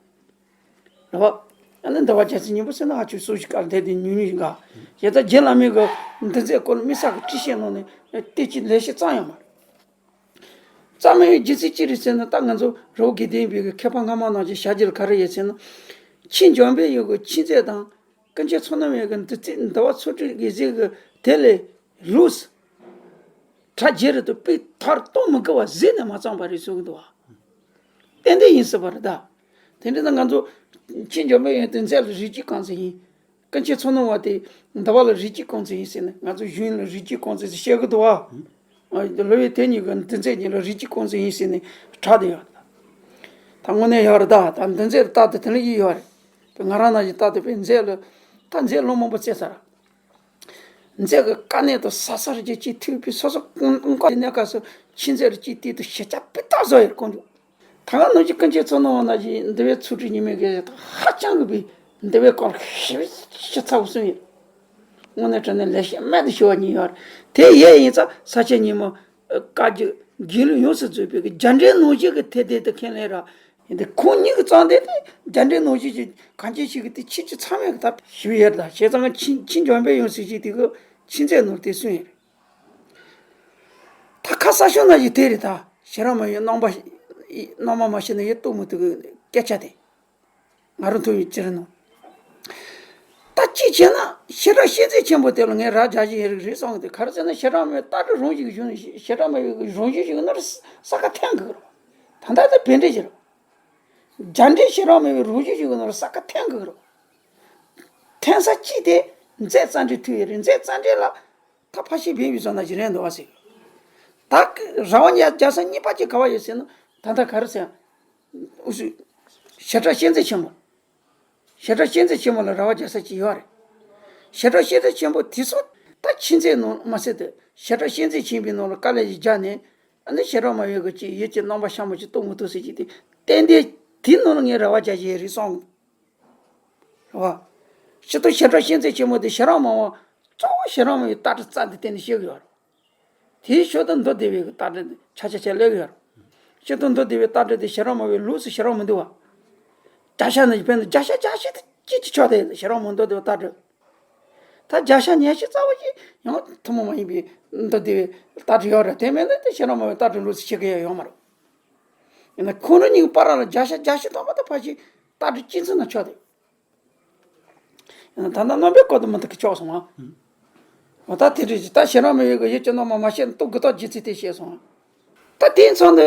རེད་བ། ཨ་ནི་འདུལ་བ་རྒྱལ་མཚན་སྙིང་པོ་ཟེར་ན་ཨ་ཅོ་སོ་ཞིག་ག་དེ་དེ་ཉུང་ཉུང་ཞིག་ག་ཡང་ད་རྗེ་བླ་མའི་གི་འདུལ་མཛད་སྐོར་ལ་དམིགས་བསལ་གྱི་བྲིས་བཤད་གནང་ནས་བལྟས་ཀྱི་ལས་བྱེད་གཙང་ཡོད་མ་རེད། གཙང་མའི་རྒྱུ་མཚན་ཅི་རེད་ཟེར་ན་ད་ང་ཚོ་རི་བོ་དགེ་ལྡན་པའི་གི་མཁས་པ་སྔ་མ་རྣམས་ཀྱི་བྱ་རྒྱུར་ག་རེ་ཡོད་ཟེར་ན། ཆོས་འབྱོར་པའི་ཡོན་གྱི་ཆོས་མཛོད་དང་། ཀུན་མཁྱེན་མཚོ་སྣ་བའི་གི་འདུལ་ཚིག་འདུལ་བ་ཚུལ་ཁྲིམས་ཀྱི་གཟིགས་གི་དེ་ལས་ལོགས་སུ་གྲ་རྒྱས་རེ་དུ་དཔེ་མཐར་གཏོང་མི་དགོས་པ་གཟིགས་ནས་མ་བརྩམས་པ་རེད་གསུང་གི་འདུག་བ། ཏན་ཏན་ཡིན་སྲིད་པ་རེད་ད། དེ་འདྲ་ན་ང་ཚོ་ཆོས་འབྱོར་པའི་ཡོན་ཏན་མཛད་ལ་རིགས་གཅིག་རྐང་འཛིན་ཡིན། ཀུན་མཁྱེན་མཚོ་སྣ་བ་དེ་འདུལ་བ་ལ་རིགས་གཅིག་རྐང་འཛིན་ཡིན་ཟེར་ནས་ང་ཚོ་གཞུང་ལ་རིགས་གཅིག་རྐང་འཛིན་ཟེར་བཤད་གི་འདུག་བ། ཨ་ལོ་བའི་དེ་གཉིས་ཀྱི་འདུལ་མཛད་གཉིས་ལ་རིགས་གཅིག་རྐང་འཛིན་ཡིན་ཟེར་ནས་གྲགས་བསྡད་ཡོད་རེད་ད། ད་དངོས་གནས་ཡོད་རེད་ད། ད་འདུལ་མཛད་ལ་རྟག་ཏུ་དེ་འདྲ་ཡིན་ཡོད་རེད། ད་ང་རང་ནང་བཞིན་རྟག་ཏུ་པའི་མཛད་ལ་ད་མཛད་ལོ་མང་པོ་བཙལ་ཚར། མཛད་ཀྱི་དཀའ་གནད་དང་ཟབ་ས་རེ་ཅིག་ཅིག་ཐུག་པའི་སོ་སོ་ཀུན་ཀུན་བཀའ་གནས་སྐབས་སུ་ཆོས་མཛད་རེ་ཅིག་དེ་དུ་ཞེ་ཆ་དཔེ་ལྟ་བཟོ་ཡོད་ཀོང་ཇོ། ད་ག་ནང་བཞིན་ཀུན་མཁྱེན་མཚོ་སྣ་བ་ནང་བཞིན་འདུལ་བའི་ཚུལ་ཁྲིམས་ཉི་མའི་གི་ཧ་ཅང་གི་པའི་འདུལ་བའི་སྐོར་ཞིབ་ཞིབ་ཚགས་པོ་གསུངས་ཡོད། དངོས་གནས་དྲང་གནས་ལེགས་བཤད་རྨད་དུ་བྱུང་བ་ཉིད་ཡོད་རེད། དེ་ཡས་ཡིན་ཙང་ས་སྐྱ་རྙིང་མ་བཀའ་བརྒྱུད་དགེ་ལུགས་ཡོངས་སུ་རྫོགས་པའི་གི་རྒྱ་འགྲེལ་ནང་བཞིན་གི་དེ་དེ་དུ་ཁས་ལེན་ར། ཡིན་ཏེ་ཁོང་གཉིས་ཀྱི་གཙང་དེ་དེ་རྒྱ་འགྲེལ་ནང་བཞིན་གྱི་གང་ཅི་ཞིག་གི་དེ་ཆོས་ཀྱི་ཚང་མས་གི་ད་ཞུ་ཡས་རེད་ད། བྱས་ཙང་ཆོས་ཆོས་འབྱོར་པའི་ཡོན་ཟེར་ཞིག་དེ་གི་ཆོས་མཛད་ནོར་དེ་གསུངས་ཡོད་རེད། ད་ཁ་གསལ་ཤོས་ན་ཡི་དེ་རེད་ད། ཤེས་རབ་སྨྲ་བའི་རྣམ་པ་རྣམ་པ་མ་ཤེས་ན་ཡི་རྟོགས་མི་ཐུབ་ཀྱི་སྐད་ཆ་དེ། ང་རང་ཐུག་ཡོད་ཅི་རེད་ནོ། ད་གཅིག་བྱས་ན་ཤེས་རབ་བསྟན་འཛིན་ཆེན་པོ་དེ་ལ་ངས་རག་རྒྱག་བཞིན་ཡོད་རེད་རེད་གསུངས་ཏེ། ག་རེ་ཟེར་ན་ཤེས་རབ་སྨྲ་བའི་ལྟ་གྲུབ་རང་བཞིན་གྱི་གཞུང་ཤེས་རབ་སྨྲ་བའི་རང་བཞིན་ཞིག་ནོར་ས་ཁ་འཐེན་དགོས་རེད། ད་ལྟ་དེ་བེད་འགྲེལ་བྱེད་རོགས། རྒྱ་འགྲེལ་ཤེས་རབ་སྨྲ་བའི་རང་བཞིན་ཞིག་ནོར་ས་ཁ་འཐེན་དགོས་རེད། འཐེན་ས་གཅིག་དེ་མཛད་རྩ་འགྲེལ་ཐུག་ཡོད་རེད། མཛད་རྩ་འགྲེལ་ལ། ད་ཕ་ཤི་བེ་བི་སོང་ན་ཇི་རེད་འདུག་བ་ཟེར། ད་ར་བ་རྒྱ་རྒྱ་ས་གཉིས་པ་ཅིག་ག་བ་ཡོད་ཟེར་ན་ད་ལྟ་ག་རེ་ཟེར། ཨུ་སུ། ཞེ་དྲག་བསྟན་འཛིན་ཆེན་མོ། ཞེ་དྲག་བསྟན་འཛིན་ཆེན་མོ་ལ་ར་བ་རྒྱ་ས་ཅིག་ཡོད་རེད། ཞེ་དྲག་བསྟན་འཛིན་ཆེན་པོ་དེ་ཚོ་ད་ཆོས་མཛད་ནང་མ་ཟད་དུ་ཞེ་དྲག་བསྟན་འཛིན་ཆེན་པོའི་ནང་ལ་དཀའ་ལས་ཞིག་རྒྱག་ནས་ཨ་ནི་ཤེས་རབ་སྨྲ་བའི་གི་ཅིག་ཡུལ་གྱི་རྣམ་པ་ཤ་མོ་ཅིག་རྟོགས་མི་ཐུབ་ཟེར་གྱི་དེ་ཏན་ཏན་དེའི་ནང་ལ་ངས་ར་བ་རྒྱ་ཞིག་རེད་སོང་། རེད་བ། སྤྱིར་བཏང་ཞེ་དྲག་བསྟན་འཛིན་ཆེན་མོ་དེ་ཤེས་རབ་སྨྲ་བ་གཙོ་བོ་ཤེས་རབ་སྨྲ་བའི་ལྟ་གྲུབ་རྩ་འདི་བསྟན་ནས་བཤད་ཀྱི་ཡོད་རེད། དེའི་ཤུལ་དུ་མདོ་སྡེ་པའི་ལྟ་གྲུབ་འདི་ཆ་ཆ་ཆ་སླེབས་ཀྱི་ཡོད་རེད། སྤྱིར་བཏང་མདོ་སྡེ་པའི་ལྟ་གྲུབ་དེ་ཤེས་རབ་སྨྲ་བའི་ལུགས་སུ་ཤེས་རབ་མི་འདུག་བ། རྒྱ་ཤ་ནི་དཔེར་ན་རྒྱ་ཤ་རྒྱ་ཤ་དེ་སྐྱིད་ཀྱི་ཕྱོགས་དེ་ཤེས་རབ་སྨྲ་མདོ་སྡེ་པའི་ལྟ་གྲུབ། ད་རྒྱ་ཤ་ཉན་ཤས་རྩ་བ་ཞིག་ཡང་ཐུན་མོང་མ་ཡིན་པའི་མདོ་སྡེ་པའི་ལྟ་གྲུབ་ཡོད་རེད། དེ་མིན་ན་དེ་ཤེས་རབ་སྨྲ་བའི་ལྟ་གྲུབ་ལུགས་སུ་ཤེས་ཀྱི་ཡོད་མ་རེད། ཡིན་ན་ཁོང་རང་གཉིས་ཀྱི་བར་ལ་རྒྱ་ཤ་རྒྱ་ཤ་དང་པོ་དེ་ཕལ་ཆེར་ལྟ་གྲུབ་གཅིག་མཚུངས་ན་ཆོག་སྟེ། ཡང་ད་ལྟ་རྣམ་པའི་སྐོར་དུ་མི་འདུག་གི་ཆོག་སོང་ང་། འོ་ད་དེ་འདྲ་ཞིག་ད་ཤེས་རབ་སྨྲ་བའི་གི་ཡུལ་གྱི་རྣམ་པ་མ་ཤེས་ན་རྟོགས་དགོས་རྟགས་རྒྱུ་མཚན་དེ་ཤེས་སོང་ང་། ད་དེའི་མཚམས་དུ་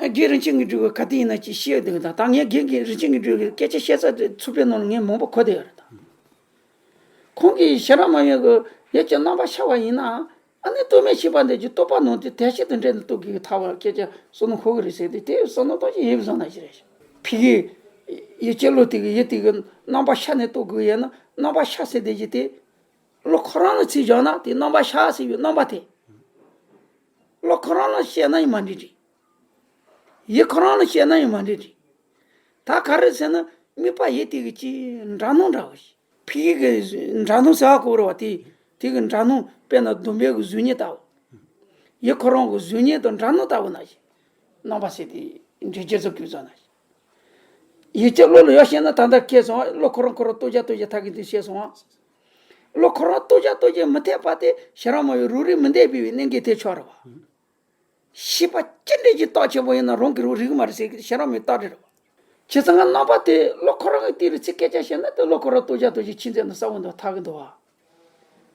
རྒན་རིན་ཆེན་གྱི་སྒྲུབ་པའི་ག་དུས་ཡིན་ན་ཅིག་ཤེས་འདུག་ད་ད་ངས་རྒན་གྱི་རིན་ཆེན་གྱི་སྒྲུབ་པའི་སྐད་ཆ་བཤད་ས་དེ་ཚུགས་པའི་ནང་ལ་ངས་མང་པོ་གོ་བསྡད་ཡོད་རེད་ད། ཁོང་གིས་ཤེས་རབ་སྨྲ་བའི་གི་ཡུལ་གྱི་རྣམ་པ་ཤར་བ་ཡིན་ན། ཨ་ནི་རྟོག་མེད་ཤེས་པ་འདི་ཀྱི་རྟོག་པ་ནང་དེ་དལ་བྱེད་དང་འབྲེལ་ནས་རྟོགས་དགོས་ཀྱི་ཐལ་བ་སྐད་ཆ་བསམ་མནོ་འཁོར་གི་རེད་ཟེར་ཏེ་དེ་བསམ་མནོ་གཏོང་ཅི་ཡིན་བཟོ་ན་ཞིག་རེད། ཕ་གི་ཡུལ་གྱི་བློ་དེ་གི་ཡུལ་དེ་གི་རྣམ་པ་ཤར་ནས་རྟོགས་དགོས་ཡིན་ན་རྣམ་པ་ཤར་ཟེར་དེ་ཀྱི་དེ་བློ་ཁོ་རང་ལ་ཚིག་བཞག་ན་དེ་རྣམ་པ་ཤར་ཟེར་བའི་རྣམ་པ་དེ་བློ་ཁོ་རང་ལ་བཤད་ན་ཡང་མ་འགྲིག་རེད། ཡུལ་ཁོ་རང་ལ་བཤད་ན་ཡང་མ་འགྲིག་རེད། ད་ག་རེ་ཟེར་ན་དམིགས་པ་ཡུལ་དེ་གི་ཅི་འདྲ་མཉམ་འདྲ་བོ་ཞིག་ཕ་གི་གི་འདྲ་མཉམ་ཟེར་བ་གོ་རེད་བ། དེ་དེ་གི་འདྲ་མཉམ་དཔེར་ན་ཟླུམ་པའི་གི་གཟུགས་བརྙན་ལྟ་བུ། ཡུལ་ཁོ་རང་གི་གཟུགས་བརྙན་དང་འདྲ་མཉམ་ལྟ་བུ་ན་ཞིག་རྣམ་པ་ཟེར་དེ་འདྲེས་རྒྱུ་ཚོ་གི་བཟོ་ན་ཞིག་ཡུལ་གྱི་བློ་ལ་ཡོད་ཤེས་ན་ད་ལྟ་ཁེལ་སོང་བ། བློ་ཁོ་རང་ཁོ་རང་རྟོགས་བྱ་རྟོགས་བྱ་ཐག་གི་འདུག་ཤེས་སོང་བ། བློ་ཁོ་རང་རྟོགས་བྱ་རྟོགས་བྱེད་མི་འཐད་པ་དེ་ཤེས་རབ་མ་ཡིན་རོ་རིག་མི་འཐད་པའི་གནད་འགག་དེ་ཆགས་རེད་བ། ཤེས་པ་ཅི་འདྲ་ཅིག་རྟོགས་ཆེན་པོ་ཡིན་ན་རང་གི་རོ་རིག་མ་རེད་ཟེར་གི་ཤེས་རབ་མ་ཡིན་རྟགས་རེད་བ། བྱས་ཙང་ང་རྣམ་པ་དེ་བློ་ཁོ་རང་གི་དེ་རུ་ཚིག་སྐད་ཆ་བཤད་ན་དེ་བློ་ཁོ་རང་རྟོགས་བྱ་རྟོགས་བྱེད་ཆི་ཟེར་ན་གསལ་བོ་འདུག་ཐག་གི་འདུག་བ།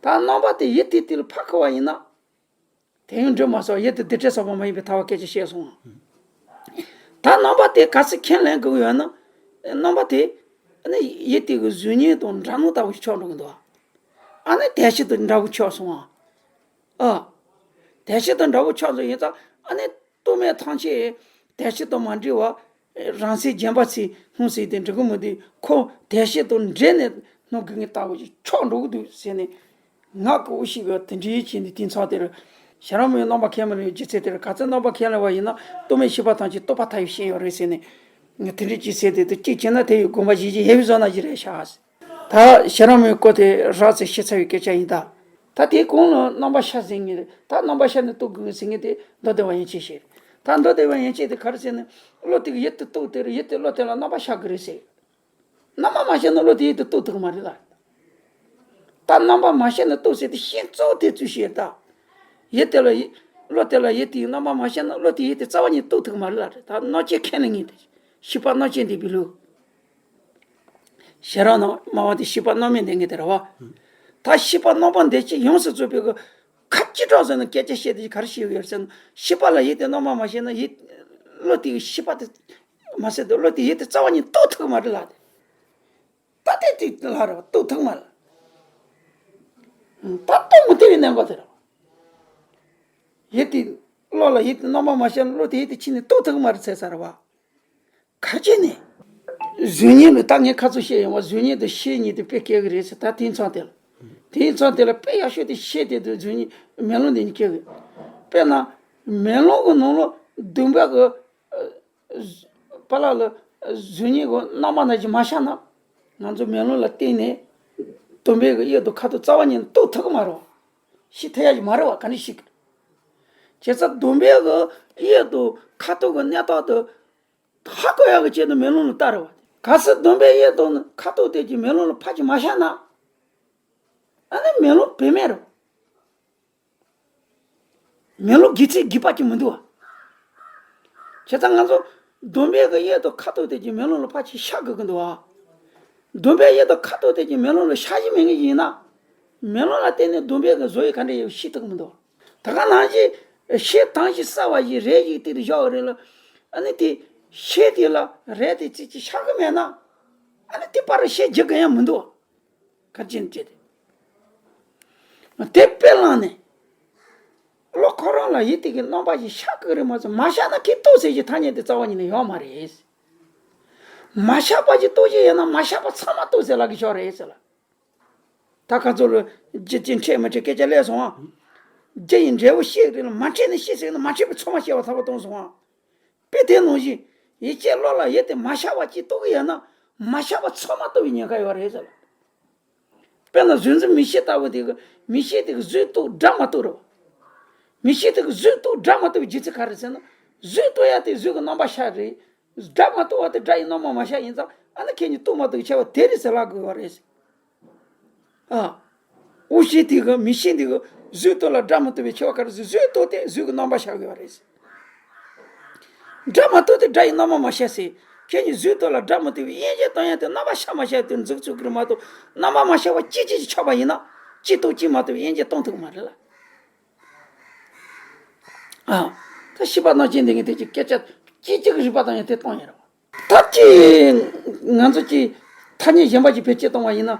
ད་རྣམ་པ་དེ་ཡུལ་དེ་དེ་ལ་ཕར་ཁུར་བ་ཡིན་ན། དེ་ཡང་འགྲིག་མ་སོང་། ཡུལ་དེ་རྡུལ་ཕྲན་ཚོགས་པ་མ་ཡིན་པའི་ཐལ་བ་སྐད་ཆ་བཤད་སོང་། ད་རྣམ་པ་དེ་ག་ཚོད་ཁས་ལེན་དགོས་ཡོད་ན། རྣམ་པ་དེ་ནི་ཡུལ་དེ་གི་གཟུགས་བརྙན་དང་འདྲ་མཉམ་ལྟ་བུ་ཆགས་འགྲོ་གི་འདུག་ཨ་ནི་དལ་བྱེད་དང་འདྲ་བོ་ཆགས་སོང་ཨ། ཨ། དལ་བྱེད་དང་འདྲ་བོ་ཆགས་སོང་ཡིན་ཙང་ཨ་ནི་རྟོག་མེད་ཐམས་ཅད་དལ་བྱེད་དང་མ་འདྲེས་པ། རང་སེམས་བརྒྱན་པ་ཚོས་སྣང་ཟེར་དེ་འགྲིག་གི་མི་འདུག་ཁོ་དལ་བྱེད་དང་འདྲེས་ནས་སྣང་གི་ངེས་ལྟ་བུ་ཞིག་ཆགས་འགྲོ་གི་འདུག་ཟེར་ནས། ངག་གི་དབུ་ཞིག་གི་དེ་འདྲའི་བྱས་ནས་དེ་མཚམས་དེར་ཤེས་རབ་མའི་རྣམ་པ་ཁས་མི་ལེན་རྒྱུ་ཚེ་དེར་ག་ཚོད་རྣམ་པ་ཁས་ལེན་པ་ཡིན་ན་རྟོག་མེད་ཤེས་པ་ཐམས་ཅད་རྟོགས་པ་ཐལ་བའི་ཤེས་ཡོན་རེད་ཟེར་ནས། ངས་དེ་འདྲའི་ཅིག་ཟེར་དེ་དུ་གཅིག་བྱས་ན་དེ་ཡི་དགོངས་པ་བཞེས་ཀྱི་ཡེ་བའི་བཟོ་ན་ཞིག་རེད་ཤག་ད་ཤེས་རབ་མའི་སྐོར་དེ་རགས་ཙམ་བཤད་ཚར་བའི་སྐད་ཆ་ཡིན་ད། ད་དེའི་གོང་ལ་རྣམ་པ་ཤར་ཟེར་ངེས་རེད། ད་རྣམ་པ་ཤར་ནས་རྟོགས་དགོས་ཟེར་ངེས་དེ་མདོ་སྡེ་པ་ཡན་ཆད་ཞིག་རེད། ད་མདོ་སྡེ་པ་ཡན་ཆད་དེ་ག་རེ་ཟེར་ན་བློ་དེ་གི་ཡུལ་དུ་རྟོགས་དེ་རེད། ཡུལ་དེ་བློ་དེ་ལ་རྣམ་པ་ཤར་གི་རེད་ཟེར། རྣམ་པ་མ་ཤར་ན་བློ་དེ་ཡུལ་དུ་རྟོགས་ཐུབ་ཀྱི་མ་རེད་ལ། ད་རྣམ་པ་མ་ཤར་ན་རྟོགས་ཟེར་དེ་ཤེས་གཙོ་བོ་དེ་ཚོས་ཤེས་ད། ཡུལ་དེ་ལ་ཡུལ། བློ་དེ་ལ་ཡུལ་དེའི་རྣམ་པ་མ་ཤར་ན་བློ་དེ་ཡུལ་དེ་རྩ་བ་ཉིད་རྟོགས་ཐུབ་ཀྱི་མ་རེད་ལ། ད་རྣམ་བཅད་ཁས་ལེན་ངེས་དེ། ཤེས་པ་རྣམ་བཅད་འདས་པའི་ལུགས། ཤེས་རབ་ནང་སྨྲ་བ་དེ་ཤེས་པ་རྣམ་སྨིན་ལྡན་ངེས་དེ་རེད་བ། ད་ཤེས་པ་རྣམ་པ་འདས་ཀྱི་ཡོངས་སུ་རྫོགས་པའི་གི་ཁ་ཅིག་གྲགས་ཟེར་ན་སྐད་ཆ་བཤད་དེ་ག་རེ་བཤད་ཡོད་ཟེར་ན་ཤེས་པ་ལ་ཡུལ་དེ་རྣམ་པ་མ་ཤར་ན་ཡུལ། བློ་དེ་ཡི་ཤེས་པ་དེ། མ་ཟད་དུ་བློ་དེ་ཡུལ་དེ་རྩ་བ་ཉིད་རྟོགས་ཐུབ་ཀྱི་མ་རེད་ལ་དེ། ད་དེ་དེ་ལ་རེད་བ་རྟོགས་ཐུབ་མ་ལ། ད་རྟོགས་མི་ཐུབ་པའི་གནས་འགག་དེ་རེད་བ། ཡུལ་དེ་བློ་ལ་ཡུལ་དེ་རྣམ་པ་མ་ཤར་ན་བློ་དེ་ཡུལ་དེ་ཕྱིན་ནས་རྟོགས་ཐུབ་མ་རེད་ཟེར་ས་རེད་བ། ག་རེ་བྱས་ནས། གཟུགས་བརྙན་ལ་ད་ངས་ཁ་ཚུར་བཤད་ཡོང་བ་གཟུགས་བརྙན་དང་ཤེལ་གཉིས་དེ་དཔེ་སྐྱེལ་གི་རེད་ཟེར་ད་དེང་སང་དེ་ལ། དེང་སང་དེ་ལ་དཔེ་ཡག་ཤོས་དེ་ཤེལ་དེ་དང་གཟུགས་བརྙན་མེ་ལོང་དེ་གཉིས་སྐྱེལ་གི། དཔེར་ན། མེ་ལོང་གི་ནང་ལ་ཟླུམ་པ་གི། པཱ་ལགས་ལ་གཟུགས་བརྙན་གྱི་རྣམ་པ་ནང་བཞིན་མ་ཤར་ན། ང་ཚོ་མེ་ལོང་ལ་བལྟས་ནས་ཟླུམ་པའི་གི་གཡས་དང་ཁ་དོག་རྩ་བ་ཉིད་ནས་རྟོགས་ཐུབ་ཀྱི་མ་རེད་བ། ཤེས་ཐུབ་ཡ་ཞིག་མ་རེད་བ་ག་འདྲ་ཤེས་ཀྱི་རེད། བྱས་ཙང་ཟླུམ་པའི་གི་གཡས་དང་ཁ་དོག་གི་གནས་སྟངས་དེ་ཧ་གོ་ཡ་གི་ཆེད་དུ་མེ་ལོང་ལ་ལྟ་རེད་བ། གལ་སྲིད་ཟླུམ་པའི་གཡས་དང་ཁ་དོག་དེ་གྱིས་མེ་ལོང་ལ་ཕར་ཅིག་མ་ཤར་ན། ཨ་ནི་མེ་ལོང་བེད་མེད་རེད་བ། མེ་ལོང་གི་ཚིག་གི་པ་ཅིག་མི་འདུག་བ། བྱས་ཙང་ང་ཚོ་ཟླུམ་པའི་གི་གཡས་དང་ཁ་དོག་དེ་གྱིས་མེ་ལོང་ལ་ཕར་ཅིག་ཤར་དགོས་ཀྱི་འདུག་བ། ཟླུམ་པའི་གཡས་དང་ཁ་དོག་དེ་གྱིས་མེ་ལོང་ལ་ཤར་གྱི་མེད་ངེས་ཡིན་ན། མེ་ལོང་ལ་བལྟས་ནས་ཟླུམ་པའི་གི་བཟོ་ཡི་ག་འདྲ་ཡོད་ཤེས་ཐུབ་ཀྱི་མི་འདུག་བ། ད་ག་ནང་བཞིན་ཤེལ་དྭངས་ཤིང་གསལ་བ་ཞིག་རས་ཤིག་དེར་བཞག་རེད་ལ། ཨ་ནི་དེ་ཤེལ་དེ་ལ་རས་དེ་ཚིག་ཅིག་ཤར་གྱི་མེད་ན། ཨ་ནི་དེ་པར་ཤེལ་རྒྱུ་ག་ཡང་མི་འདུག་བ། ག་རེ་བྱས་ནས་བྱས་ཏེ། དེ་དཔེ་བླངས་ནས། བློ་ཁོ་རང་ལ་ཡུལ་དེ་གི་རྣམ་པ་ཞིག་ཤར་གི་རེད་མ་གཏོགས་མ་ཤར་ན་ཁོས་རྟོགས་ཟེར་གྱི་ཐ་སྙད་དེ་རྩ་བ་ཉིད་ནས་ཡོད་མ་རེད། མ་ཤར་བ་ཞིག་རྟོགས་ཀྱི་ཡོད་ན་མ་ཤར་བ་ཚང་མ་རྟོགས་ཟེར་ལབ་གི་ཆོག་རེད་ཟེར་ལ། ད་ཁ་ཚོ་ལ་རྒྱུ་རྐྱེན་འཕྲད་མི་འཕྲད་སྐད་ཆ་སླེབས་སོང་ཨ། རྒྱུ་ཡི་འབྲས་བུ་ཤེས་རེད་ལ་མ་འཕྲད་ནས་ཤེས་ཟེར་ན་མ་འཕྲད་པའི་ཚོགས་མ་ཤེས་པ་ཐར་པ་གཏོང་སོང་ཨ། དཔེ་དེ་ནང་བཞིན་ཡིད་ཀྱི་བློ་ལ་ཡུལ་དེ་མ་ཤར་བ་ཅིག་རྟོགས་ཀྱི་ཡོད་ན་མ་ཤར་བ་ཚང་མ་རྟོགས་པའི་ཉེན་ཁ་ཡོད་རེད་ཟེར་ལ། དཔེར་ན་གཟུགས་འཛིན་མིག་ཤེས་ལྟ་བུ་དེ་གི་མིག་ཤེས་དེ་གི་གཟུགས་རྟོགས་སྒྲ་མ་རྟོགས་རེད་བ། མིག་ཤེས་དེ་གི་གཟུགས་རྟོགས་སྒྲ་མ་རྟོགས་པའི་རྒྱུ་མཚན་ག་རེ་ཟེར་ན། གཟུགས་རྟོགས་ཡ་དེ་གཟུགས་ཀྱི་རྣམ་པ་ཤར་རེད། སྒྲ་མ་རྟོགས་པ་དེ་སྒྲ་ཡི་རྣམ་པ་མ་ཤར་ཡིན་ཙང་ཨ་ནི་ཁྱེད་ཉིད་རྟོགས་མ་རྟོགས་ཀྱི་ཁྱད་པར་དེ་རེད་ཟེར་ལབ་དགོས་པ་རེད། ཨ། དབུ་ཤེས་དེ་གི་མིག་ཤེས་དེ་གི་གཟུགས་རྟོགས་ལ་སྒྲ་མི་རྟོགས་པའི་ཁྱད་པར་ག་རེ་ཟེར་གཟུགས་རྟོགས་ཏེ་གཟུགས་ཀྱི་རྣམ་པ་ཤར་དགོས་པ་རེད། སྒྲ་མ་རྟོགས་ཏེ་སྒྲ་ཡི་རྣམ་པ་མ་ཤར་ཟེར། ཁྱེད་ཀྱི་གཟུགས་རྟོགས་ལ་སྒྲ་མི་རྟོགས་པའི་དབྱེ་འབྱེད་གཏོང་ཡ་དེ་རྣམ་པ་ཤར་མ་ཤར་དེ་འཛུགས་ཚུགས་ཀྱི་རེད་མ་གཏོགས་རྣམ་པ་མ་ཤར་བ་གཅིག་གཅིག་གིས་ཆགས་པ་ཡིན་ན་གཅིག་རྟོགས་གཅིག་མ་རྟོགས་པའི་དབྱེ་འབྱེད་གཏོང་ཐུབ་ཀྱི་མ་རེད་ལ། ཨ། ད་ཤེས་པ་རྣམ་བཅད་འདི་ངས་དེ་གཅིག་སྐད་ཆ་གཅིག་གཅིག་གི་རིགས་པ་དང་ཡང་དེ་གཏོང་ཡ་རེད་བ། ད་ཅི། ང་ཚོ་ཀྱིས་ཐ་སྙད་གཞན་པ་ཅིག་བེད་སྤྱོད་བཏང་བ་ཡིན་ན།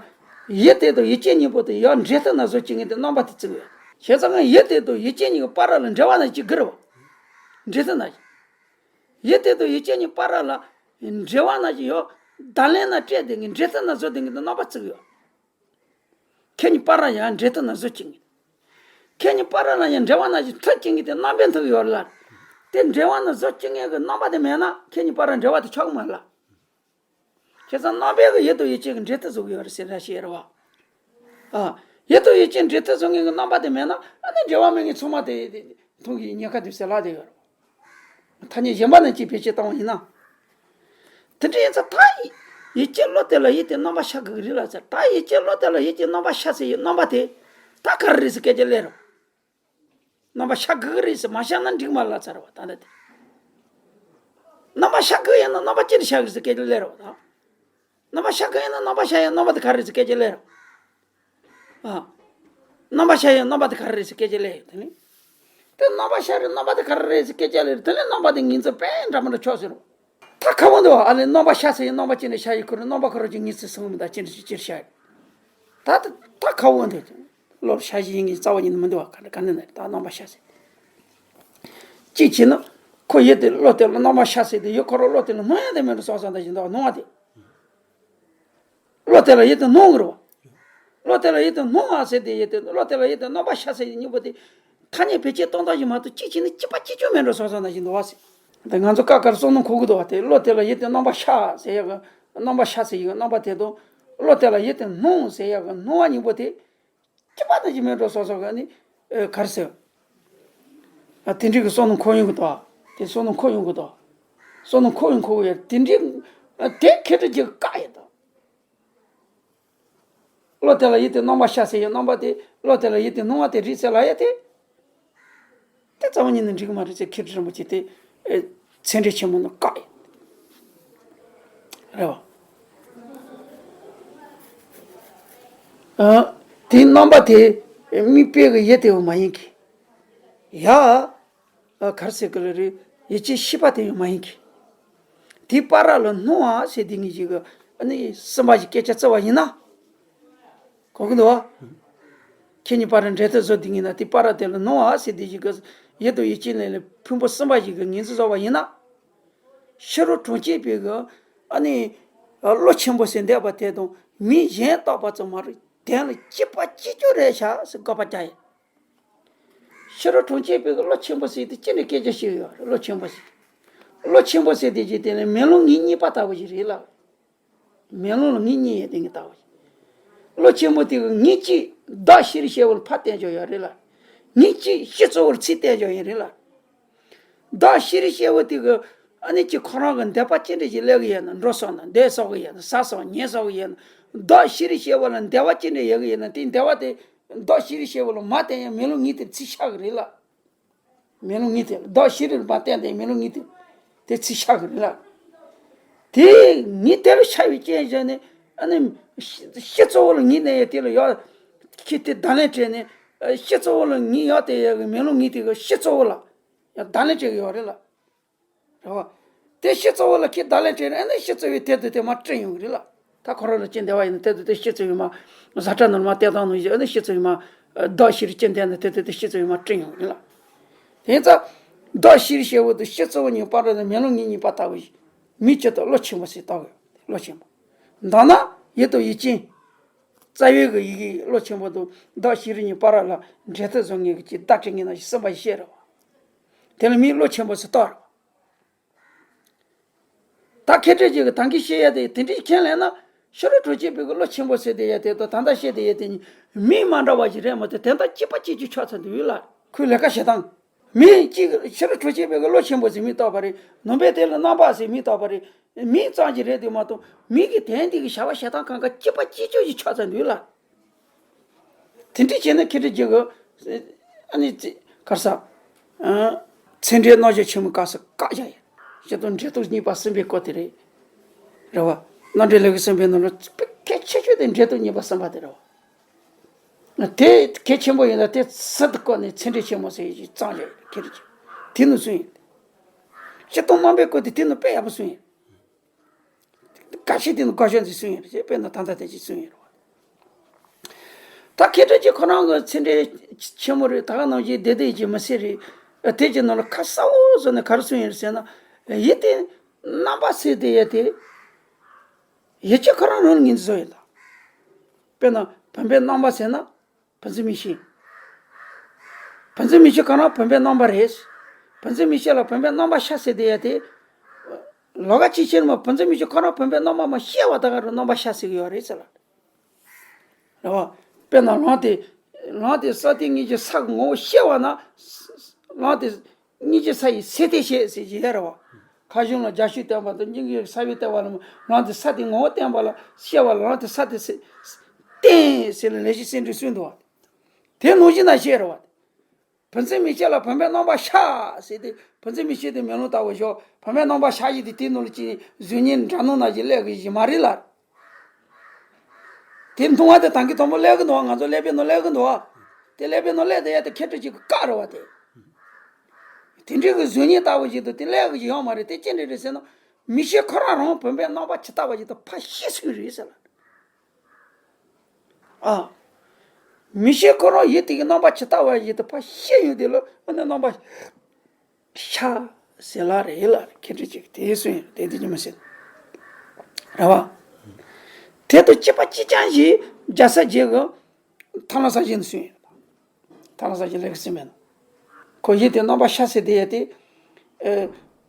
ཡུལ་དེ་དང་ཡུལ་ཅན་གཉིས་པོ་དེ་ཡང་འབྲེལ་ཐག་ན་བཟོ་བྱེད་མཁན་དེ་རྣམ་པ་དེ་བརྩི་གི་ཡོད། བྱས་ཙང་ཡུལ་དེ་དང་ཡུལ་ཅན་གཉིས་ཀྱི་བར་ལ་འབྲེལ་བ་ན་ཅིག་དགོས་རེད་བ། འབྲེལ་ཐག་ན། ཡུལ་དེ་དང་ཡུལ་ཅན་གཉིས་བར་ལ་འབྲེལ་བ་ན་ཅིག་ཡོད། བརྡ་ལན་ན་སྤྲད་དེ་ངས་འབྲེལ་ཐག་ན་བཟོ་དེ་ངས་དེ་རྣམ་པ་བརྩི་གི་ཡོད། ཁྱེད་གཉིས་བར་ལ་ཡང་འབྲེལ་ཐག་ན་བཟོ་བྱེད་མཁན། ཁྱེད་གཉིས་བར་ལ་ཡང་འབྲེལ་བ་ན་ཅིག་མཐུད་བྱེད་མཁན་དེ་རྣམ་པས་མཐུད་ཡོད་ལ། དེ་འབྲེལ་བ་ན་བཟོ་བྱེད་མཁན་གྱི་རྣམ་པ་དེ་མེད་ན་ཁྱེད་གཉིས་བར་ལ་འབྲེལ་བ་དེ་ཆགས་མ་ལ། བྱས་ཙང་རྣམ་པའི་གི་ཡུལ་དང་ཡུལ་ཅན་གྱི་འབྲེལ་ཐག་བཟོ་གི་ཡོད་རེད་ཟེར་ར་ཤེས་རེད་བ། ཨ། ཡུལ་དང་ཡུལ་ཅན་འབྲེལ་ཐག་བཟོ་མཁན་གྱི་རྣམ་པ་དེ་མེད་ན་ཨ་ནི་འབྲེལ་བ་མེད་མཁན་ཚང་མ་དེ་མཐོང་གི་ཉེན་ཁ་འདུག་ཟེར་ལབ་བསྡད་ཡོད་རེད། ཐ་སྙད་གཞན་པ་ནང་གཅིག་བེད་སྤྱོད་བཏང་བ་ཡིན་ན། དེ་འདྲ་ཡིན་ཙང་ད་ ཡིད་ཀྱི་བློ་དེ་ལ་ཡིད་དེ་རྣམ་པར་ཤར་དགོས་ཀྱི་རེད་ལབ་ཚར། ད་ཡིད་ཀྱི་བློ་དེ་ལ་ཡིད་ཀྱི་རྣམ་པར་ཤར་ཟེར་ཡི་རྣམ་པ་དེ་ད་ག་རེ་རེད་ཟེར་སྐད་ཆ་སླེབས་རོ། རྣམ་པར་ཤར་དགོས་ཀྱི་རེད་ཟེར་མ་ཤར་ན་འགྲིག་མ་ལབ་ཚར་བ་ད་ལྟ་དེ། རྣམ་པར་ཤར་དགོས་ཡིན་ན་རྣམ་པ་ཅི་འདྲ་ཤར་དགོས་ཟེར་སྐད་ཆ་སླེབས་རོ་ད། རྣམ་པ་ཤར་གི་ཡིན་ན་རྣམ་པ་ཤར་ཡ་རྣམ་པ་དེ་ག་རེ་ཟེར་སྐད་ཆ་སླེབས་རོ། ཨ། རྣམ་པ་ཤར་ཡ་རྣམ་པ་དེ་ག་རེ་ཟེར་སྐད་ཆ་སླེབས་ཡོད་དེ་ནི། དེ་རྣམ་པ་ཤར་རི་རྣམ་པ་དེ་ག་རེ་ཟེར་སྐད་ཆ་སླེབས་རེད། དེ་ལས་རྣམ་པ་དེ་ངོས་འཛིན་དཔེ་འདྲ་མི་འདྲ་ཆོག་ཟེར་རོ། ད་ཁ་བོ་འདུག་ཨ་ལས་རྣམ་པ་ཤར་ཟེར་ཡ་རྣམ་པ་ཅི་འདྲ་ཤར་ཡི་ཁོ་རང་རྣམ་པ་ཁོ་རང་གི་ངོས་འཛིན་སོང་མི་འདུག་ཅི་འདྲ་ཅི་འདྲ་ཤར་ཡི། ད་ད་ཁ་བོ་འདུག་བློར་ཤར་གཞི་ཡིན་གྱི་རྩ་བ་ཉིད་ནས་མི་འདུག་བ། ག་འདྲ་ག་འདྲ་ན་ད་རྣམ་པ་ཤར་ཟེར། གཅིག་བྱས་ན། ཁོ་ཡིད་དེ་བློ་དེ་ལ་རྣམ་པ་ཤར་ཟེར་དེ་ཡིད་ཁོ་རང་བློ་དེ་ལ་སྣང་ཡ་དེ་མེད་འགྲོ་སོང་སོང་ད་བཞིན་དུ་སྣང་བ་དེ། བློ་དེ་ལ་ཡིད་དེ་སྣང་གི་རེད་བ། བློ་དེ་ལ་ཡིད་དེ་སྣང་བ་ཟེར་དེ་ཡིད་དེ་བློ་དེ་ལ་ཡིད་དེ་རྣམ་པ་ཤར་ཟེར་གྱི་སྙིང་པོ་དེ། ཐ་སྙད་བེད་སྤྱོད་གཏོང་སྟངས་ཤིག་མ་གཏོགས་གཅིག་བྱས་ན་གཅིག་པ་གཅིག་རྐྱང་མེད་འགྲོ་སོང་སོང་ད་བཞིན་དུ་བ་ཟེར། དེ་ང་ཚོ་ཀ་ཀར་བསམ་མནོ་འཁོར་གི་འདུག་བ། དེ་བློ་དེ་ལ་ཡིད་དེ་རྣམ་པ་ཤར་ཟེར་ཡག་གི་རྣམ་པ་ཤར་ཟེར་ཡག་གི་རྣམ་པ་དེ་དང་། བློ་དེ་ལ་ཡིད་དེ་སྣང་ཟེར་ཡག་གི་སྣང་བ་སྙིང་པོ་དེ། སྐྱེས་པ་དང་ཅི་མེད་འགྲོ་སོང་སོང་གི་ནི། ཨེ་ག་རེ་ཟེར། ཨ་དེ་འདྲའི་གི་བསམ་མནོ་འཁོར་ཡོང་གི་འདུག་དེ་བསམ་མནོ་འཁོར་ཡོང་གི་འདུག་བསམ་མནོ་འཁོར་ཡོང་འཁོར་ཡོད་དེ་འདྲའི། ཨ་དེ་ཁེ་ཏོ་ཅིག་བཀག་ཡོད་དོ། བློ་དེ་ལ་ཡིད་དེ་རྣམ་པ་ཤར་ཟེར་ཡོད་རྣམ་པ་དེ་བློ་དེ་ལ་ཡིད་དེ་སྣང་བ་དེ་རེད་ཟེར་ལབ་ཡ་དེ། དེ་རྩ་བ་ཉིད་ནས་འགྲིག་གི་མ་རེད་ཟེར་ཁེ་ཏོ་རིན་པོ་ཆེ་དེ། ཨེ་ཚད་འབྲས་ཆེན་མོ་ནང་བཀག་ཡོད། རེད་བ། ཨ། དེའི་རྣམ་པ་དེ་དམིགས་པའི་གི་ཡུལ་དེ་བ་མ་ཡིན་གི། ཡ། ཨ་ག་རེ་ཟེར་གི་ལ་རེད། ཡིད་ཀྱི་ཤེས་པ་དེ་ཡང་མ་ཡིན་གི། དེའི་བར་ལ་སྣང་བ་ཟེར་དེ་ངེས་ཀྱི་གི་ཨ་ནི་གསུམ་པ་ཞིག་སྐད་ཆ་བརྩི་བ་ཡིན་ན། གོ་གི་འདུག་བ། ཁྱེད་གཉིས་བར་འབྲེལ་ཐག་བཟོ་དེ་ངེས་ན་དེའི་བར་དེ་ལ་སྣང་བ་ཟེར་དེ་ཞིག་གི་ཡིད་དང་ཡིད་ཀྱི་ལས་ལས་ཕུང་པོ་གསུམ་པ་ཞིག་གི་ངོས་འཛིན་བཟོ་བ་ཡིན་ན། ཕྱི་རོལ་གྲོང་ཁྱེར་པའི་གི་ཨ་ནི་བློ་ཆེན་པོ་ཟེར་འདས་པ་དེ་དང་མི་གཞན་རྟག་པ་ཙམ་མ་རེད། དོན་ལ་གཅིག་པ་གཅིག་རྐྱང་རེད་ཤག་ཟེར་དགག་པ་རྒྱག་ཡིན། ཕྱི་རོལ་གྲོང་ཁྱེར་པའི་གི་བློ་ཆེན་པོ་ཟེར་དེ་ཅི་འདྲའི་སྐད་ཆ་ཞིག་ཡོད་རེད། བློ་ཆེན་པོ་ཟེར། བློ་ཆེན་པོ་ཟེར་དེ་ཅི་དེ་ནི་མེ་ལོང་ངོས་གཉིས་པ་ལྟ་བུ་ཞིག་རེད་ལ། མེ་ལོང་ལ་ངོས་གཉིས་ཡོད་དེ་ངས་ལྟ་བུ་ཞིག་བློ་ཆེན་པོ་དེ་གི་ངོས་གཅིག་བདག་ཤེས་རིག་ཤེས་པ་ལ་ཕར་བསྟན་ཆོག་ཡོད་རེད་ལ། ངོས་གཅིག་སྤྱི་གཙོ་བོར་ཚུར་བསྟན་ཆོག་ཡོད་རེད་ལ། བདག་ཤེས་རིག་ཤེས་པ་དེ་གི་ཨ་ནི་ཅི་ཁོ་རང་གི་འདོད་པ་ཅི་འདྲ་ཞིག་སླེབས་གི་ཡོད་ན། འགྲོ་སོང་ན་འདས་སོང་གི་ཡོད་ན། ཟ་སོང་ཉལ་སོང་གི་ཡོད་ན། བདག་ཤེས་རིག་ཤེས་པ་ལ་འདོད་པ་ཅི་འདྲ་ཡོད་གི་ཡོད་ན་དེའི་འདོད་པ་དེ་བདག་ཤེས་རིག་ཤེས་པ་ལ་མ་བསྟན་ཡང་མེ་ལོང་ངོས་དེར་ཚུར་ཤར་གི་རེད་ལ། མེ་ལོང་ངོས་དེ་ལ་བདག་ཤེས་རིག་མ་བསྟན་ཏེ་མེ་ལོང་ངོས་དེ་དེ་ཚུར་ཤར་གི་རེད་ལ། དེ་ངོས་དེ་ལ་ཤར་བའི་རྐྱེན་བྱས་ནས་ཨ་ནི་སྤྱི་གཙོ་བོ་ལ་ངོས་ནས་ཡ་དེ་ལ་ཡ་ཁྱེད་དེ་བརྡ་ལན་སྤྲད་ནས་སྤྱི་གཙོ་བོ་ལ་ངོས་ཡ་དེ་ཡ་གི་མེ་ལོང་ངོས་དེ་གི་སྤྱི་གཙོ་བོ་ལ་ཡ་བརྡ་ལན་སྤྲད་གི་ཡོད་རེད་ལ། རེད་བ། དེ་སྤྱི་གཙོ་བོ་ལ་ཁྱེད་བརྡ་ལན་སྤྲད་ནས་ཨ་ནི་སྤྱི་གཙོ་བོའི་དེ་དུ་དེ་མ་སྤྲད་ཡོང་གི་རེད་ལ། ད་ཁོ་རང་ལ་ཅི་འདོད་པ་ཡིན་ན་དེ་དུ་དེ་སྤྱི་གཙོ་བོའི་མ་ཟ་ཁྲ་ནོར་མ་སྟེར་སྟངས་ནང་བཞིན་ཨ་ནི་སྤྱི་གཙོ་བོའི་མ་བདག་ཤེས་རིག་ཅི་འདོད་ན་དེ་དུ་དེ་སྤྱི་གཙོ་བོའི་མ་སྤྲད་ཡོང་གི་རེད་ལ། དེ་ཡིན་ཙང་བདག་ཤེས་རིག་ཤེས་པ་དང་སྤྱི་གཙོ་བོ་གཉིས་བར་ལ་མེ་ལོང་ངོས་གཉིས་པ་ལྟ་བུ་ཞིག་མིའི་སྤྱི་དང་བློ་ཆེན་པོ་ཟེར་ལྟ་བུ་བློ་ཆེན་པོ། མདོར་ན་ཡིད་དང་ཡིད་ཅན། རྩ་བའི་གི་ཡི་གེ་བློ་ཆེན་པོ་དང་བདག་ཤེས་རིག་གཉིས་བར་ལ་འབྲེལ་ཐག་བཟོ་ངེས་ཀྱི་ཅིག་བརྡ་སྤྲད་ངེས་ན་ཞིག་གསུམ་པ་ཞིག་བཤད་རེད་བ། དེ་ལ་མིའི་བློ་ཆེན་པོ་ཟེར་ལྟ་བུ་རེད་བ། ད་མཁས་གྲུབ་ཅིག་གིས་ད་གིན་བཤད་ཡ་དེ་དེ་འདྲའི་ཁས་ལེན་ན་ཕྱི་རོལ་གྲོང་ཁྱེར་པའི་གི་བློ་ཆེན་པོ་ཟེར་དེ་ཡ་དེ་དང་ད་ལྟ་བཤད་དེ་ཡ་དེ་གཉིས་མིང་མ་འདྲ་བ་ཞིག་རེད་མ་གཏོགས་དོན་དག་གཅིག་པ་གཅིག་གྱུར་ཆགས་ཚར་འདུག་ལ། ཁོའི་ལས་ཀ་བྱེད་སྟངས། མིང་གཅིག་ཕྱི་རོལ་གྲོང་ཁྱེར་པའི་གི་བློ་ཆེན་པོ་ཟེར་མིང་བཏགས་པ་རེད། ནང་པའི་དེ་ལ་རྣམ་པ་ཟེར་མིང་བཏགས་པ་རེད། མིང་ཙམ་ཞིག་རེད་དེ་མ་གཏོགས་མིང་གི་དོན་དེ་གི་བྱ་བ་བྱེད་སྟངས་གང་ག་གཅིག་པ་གཅིག་གྱུར་ཞིག་ཆགས་ཚར་འདུག་ལ། དེ་འདྲ་བྱས་ན་མཁས་གྲུབ་ཅིག་གིས་ཨ་ནི་ཅི་ག་རེ་ཟ། ཨ། ཚད་འབྲས་རྣམ་གཞག་ཆེན་མོའི་སྐབས་སུ་བཀག་བཞག་ཡོད། སྤྱི་དང་འབྲས་རྟོག་གཉིས་པ་གསུམ་པའི་སྐོར་དེ་རེད། རེད་བ། རྣམ་འགྲེལ་ལེའུ་གསུམ་པའི་ནང་ལ་གལ་ཆེ་ཤོས་དེ་འབྲས་རྟོག་གཉིས་པ་གསུམ་པ་དེ་རེད་བ། དེ་གལ་ཆེན་པོ་ཡིན་ན་དེ་ཚུལ་དུ་བཀོད་ནས་ཚད་འབྲས་ཆེན་མོ་ཟེར་ཡག་ཅིག་བརྩམས་བཞག་ཡོད། མཁས་གྲུབ་ཅིག་དེ་ནི་གསུངས་ཡོད། སྤྱི་དང་རྣམ་པའི་སྐོར་དེ་དེ་ནི་དཔེ་ཡག་པོ་གསུངས་ཡོད། དགའ་ཤོས་དེ་ནི་དགའ་ཤོས་འདི་གསུངས་ཡོད་རེད། དཔེར་ན་ད་ལྟ་དེ་ཅིག་གསུངས་ཡོད་རེད་བ། ད་མཁས་གྲུབ་ཅིག་ཁོ་རང་གི་ཚད་འབྲས་ཆེན་མོ་རེད། ད་ག་ནང་བཞིན་བདེ་བདེ་ཅིག་མི་སྲིད་རེད། དེ་ཅིག་ནང་ལ་ཁ་གསལ་བོ་བཟོས་ནས་ག་རེ་གསུངས་ཡོད་རེད་ཟེར་ན། ཡིད་དེ་རྣམ་པ་ཟེར་དེ་ཡ་དེ། ཡིད་ཀྱིས་ཁོ་རང་རང་ལ་ངོས་འཛིན་བཟོ་ཡོད་ད། དཔེར་ན་བུམ་པའི་རྣམ་པ་ཟེར་ན། བུམ་འཛིན་མིག་ཤེས། བུམ་འཛིན་མིག་ཤེས་གང་རང་བུམ་པའི་རྣམ་པ་རེད། བུམ་འཛིན་མིག་ཤེས་ལ་བུམ་པའི་རྣམ་པ་ཤར་ཟེར་དེ་ཡ་དེ། ལོགས་ཀ་ཅིག་ཕྱིར་མ་བུམ་འཛིན་མིག་ཤེས་གང་རང་བུམ་པའི་རྣམ་པ་མ་ཤེས་པ་ད་ག་རུ་རྣམ་པ་ཤར་ཟེར་གི་ཡོད་རེད་ཟེར་ལ། རེད་བ། དཔེར་ན་ལམ་དེ། ལམ་དེ་ས་སྟེང་གཉིས་ཀྱི་ས་གི་ངོ་བོ་ཤེས་པ་ན། ལམ་དེ་གཉིས་ཀྱི་ས་ཡི་ས་སྟེང་ཤེས་ཟེར་གྱི་ཡོད་རེད་བ། ཁ་གཞུང་ལ་རྒྱ་ཤུག་བསྟན་པ་དང་སྙིང་གའི་ས་བོན་བསྟན་པ་ལ་རང་དེ་ས་དེ་ངོ་བོ་བསྟན་པ་ལ་བཤད་པ་ལ་རང་དེ་ས་དེ་སེ་བསྟན་ཟེར་ལ་ལས་ཀྱི་སེ་འབྲུ་གསུངས་འདུག་བ། དེ་ནང་བཞིན་ན་བཤད་རེད་བ། བུམ་འཛིན་མིག་ཤེས་ལ་བུམ་པའི་རྣམ་པ་ཤར་ཟེར་ཏེ་བུམ་འཛིན་མིག་ཤེས་དེ་མེ་ལོང་ལྟ་བུ་ཞོག་བུམ་པའི་རྣམ་པ་ཤར་ཡི་དེ་དེའི་ནང་ལ་ཅི་གཟུགས་བརྙན་འདྲ་སྣང་ན་ཞིག་སླེབས་གི་ཞིག་མ་རེད་ལ། དེ་མཐོང་བ་དེ་དང་གི་དང་པོ་སླེབས་གི་འདུག་བ། ང་ཚོ་ཀླད་པའི་ནང་སླེབས་གི་འདུག་བ། དེ་ཀླད་པའི་ནང་སླེབས་དེ་ཡ་དེ་ཁེ་ཏྲ་ཅིག་གི་བཀག་རེད་བ་དེ། དེ་འདྲའི་གི་གཟུགས་བརྙན་ལྟ་བུ་ཞིག་ཏུ་དེ་སླེབས་གི་ཞིག་ཡོད་མ་རེད། དེ་ཅི་འདྲ་རེད་ཟེར་ན། མིག་ཤེས་ཁོ་རང་རང་བུམ་པའི་རྣམ་པ་ཇི་ལྟ་བ་ཞིག་ཏུ་ཕར་ཤར་སོང་རེད་ཟེར་ལ། ཨ། མིག་ཤེས་ཁོ་རང་ཡུལ་དེ་གི་རྣམ་པ་ཇི་ལྟ་བ་ཞིག་ཏུ་ཕར་ཤར་ཡོང་དུས་ལ་ཨ་ནི་རྣམ་པ་ཤར་ཟེར་ལ་རེད་ལ་ཁེ་ཏྲ་ཅིག་དེ་གསུངས་ཡོད་དེ་དེ་ཉི་མ་ཟེར། རེད་བ། དེ་དང་གཅིག་པ་གཅིག་རྐྱང་ཞིག་རྒྱལ་སྲས་བརྒྱད་ཀྱི་ཐ་ན་ས་གཞི་ནས་གསུངས་ཡོད། ཐ་ན་ས་གཞི་ལེགས་སེ་མེད་ན། ཁོ་ཡུལ་དེ་རྣམ་པ་ཤར་ཟེར་དེ་ཡ་དེ། ཨ་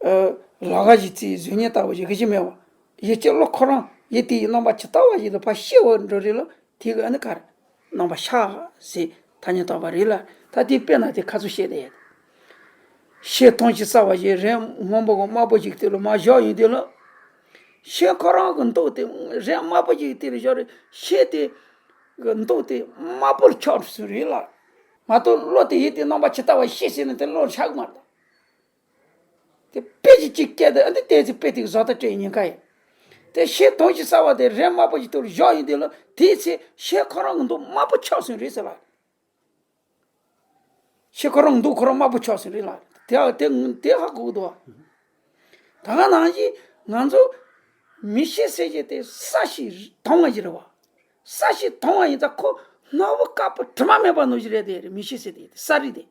ཨ་ལག་ག་ཞིག་རྩིས་གཟུགས་བརྙན་ལྟ་བུ་ཞིག་གི་ཞིག་མེད་བ། ཡུལ་གྱི་བློ་ཁོ་རང་ཡུལ་དེ་ཡི་རྣམ་པ་ཇི་ལྟ་བ་ཞིག་ཏུ་ཕར་ཤར་བ་འགྲོ་རེད་ལ་དེ་གི་ཨ་ནི་ག་རེ། རྣམ་པ་ཤར་ཟེར་ཐ་སྙད་བཏགས་པ་རེད་ལ། ད་དེའི་དཔེར་ན་དེ་ཁ་ཚུར་བཤད་དེ་ཡ། ཤེལ་ཐང་ཞིག་གསར་བ་ཞིག་རས་སྔོན་པོ་གི་དམར་པོ་ཞིག་དེ་ལ་མར་བཞག་ཡོང་དུས་ལ། ཤེལ་ཁོ་རང་གི་མདོག་དེ་རས་དམར་པོ་ཞིག་དེ་ལ་བཞག་རེད། ཤེལ་དེ་གི་མདོག་དེ་དམར་པོར་ཆགས་སོང་རེད་ལ། མ་གཏོགས་བློ་དེ་ཡིད་དེ་རྣམ་པ་ཇི་ལྟ་བ་ཤེས་ཟེར་ན་དེ་བློར་ཆགས་མ་རེད། དེ་དཔེ་ཅིག་གཅིག་སྐད་དེ་ཨ་འདི་བལྟས་ཚེ་དཔེ་དེ་གི་བཟོ་ལྟ་སྤྲད་ཉེན་ཁ་ཡིན། དེ་ཤེལ་ཐང་ཞིག་གསར་བ་དེ་རས་དམར་པོ་ཞིག་དེ་ལ་བཞག་ཡོང་དུས་ལ་དེའི་ཚེ་ཤེལ་ཁོ་རང་གི་མདོག་དམར་པོ་ཆགས་སོང་རེད་ཟེར་ལ། ཤེལ་ཁོ་རང་མདོག་ཁོ་རང་དམར་པོ་ཆགས་ཟིན་རེད་ལ། དེ་དེ་དེ་ཧ་གོ་གི་འདུག་བ། ད་ག་ནང་བཞིན་ང་ཚོ་མིག་ཤེས་ཟེར་གྱི་དེ་ས་ཞིག་དྭངས་པ་ཞིག་རེད་བ། ས་ཞིག་དྭངས་པ་ཡིན་ཙང་ཁོ་སྣ་བུག་དཀར་པོ་དྲི་མ་མེད་པ་ནང་བཞིན་རེད་དེ་རེད། མིག་ཤེས་ཟེར་དེ་ས་རིགས་དེ།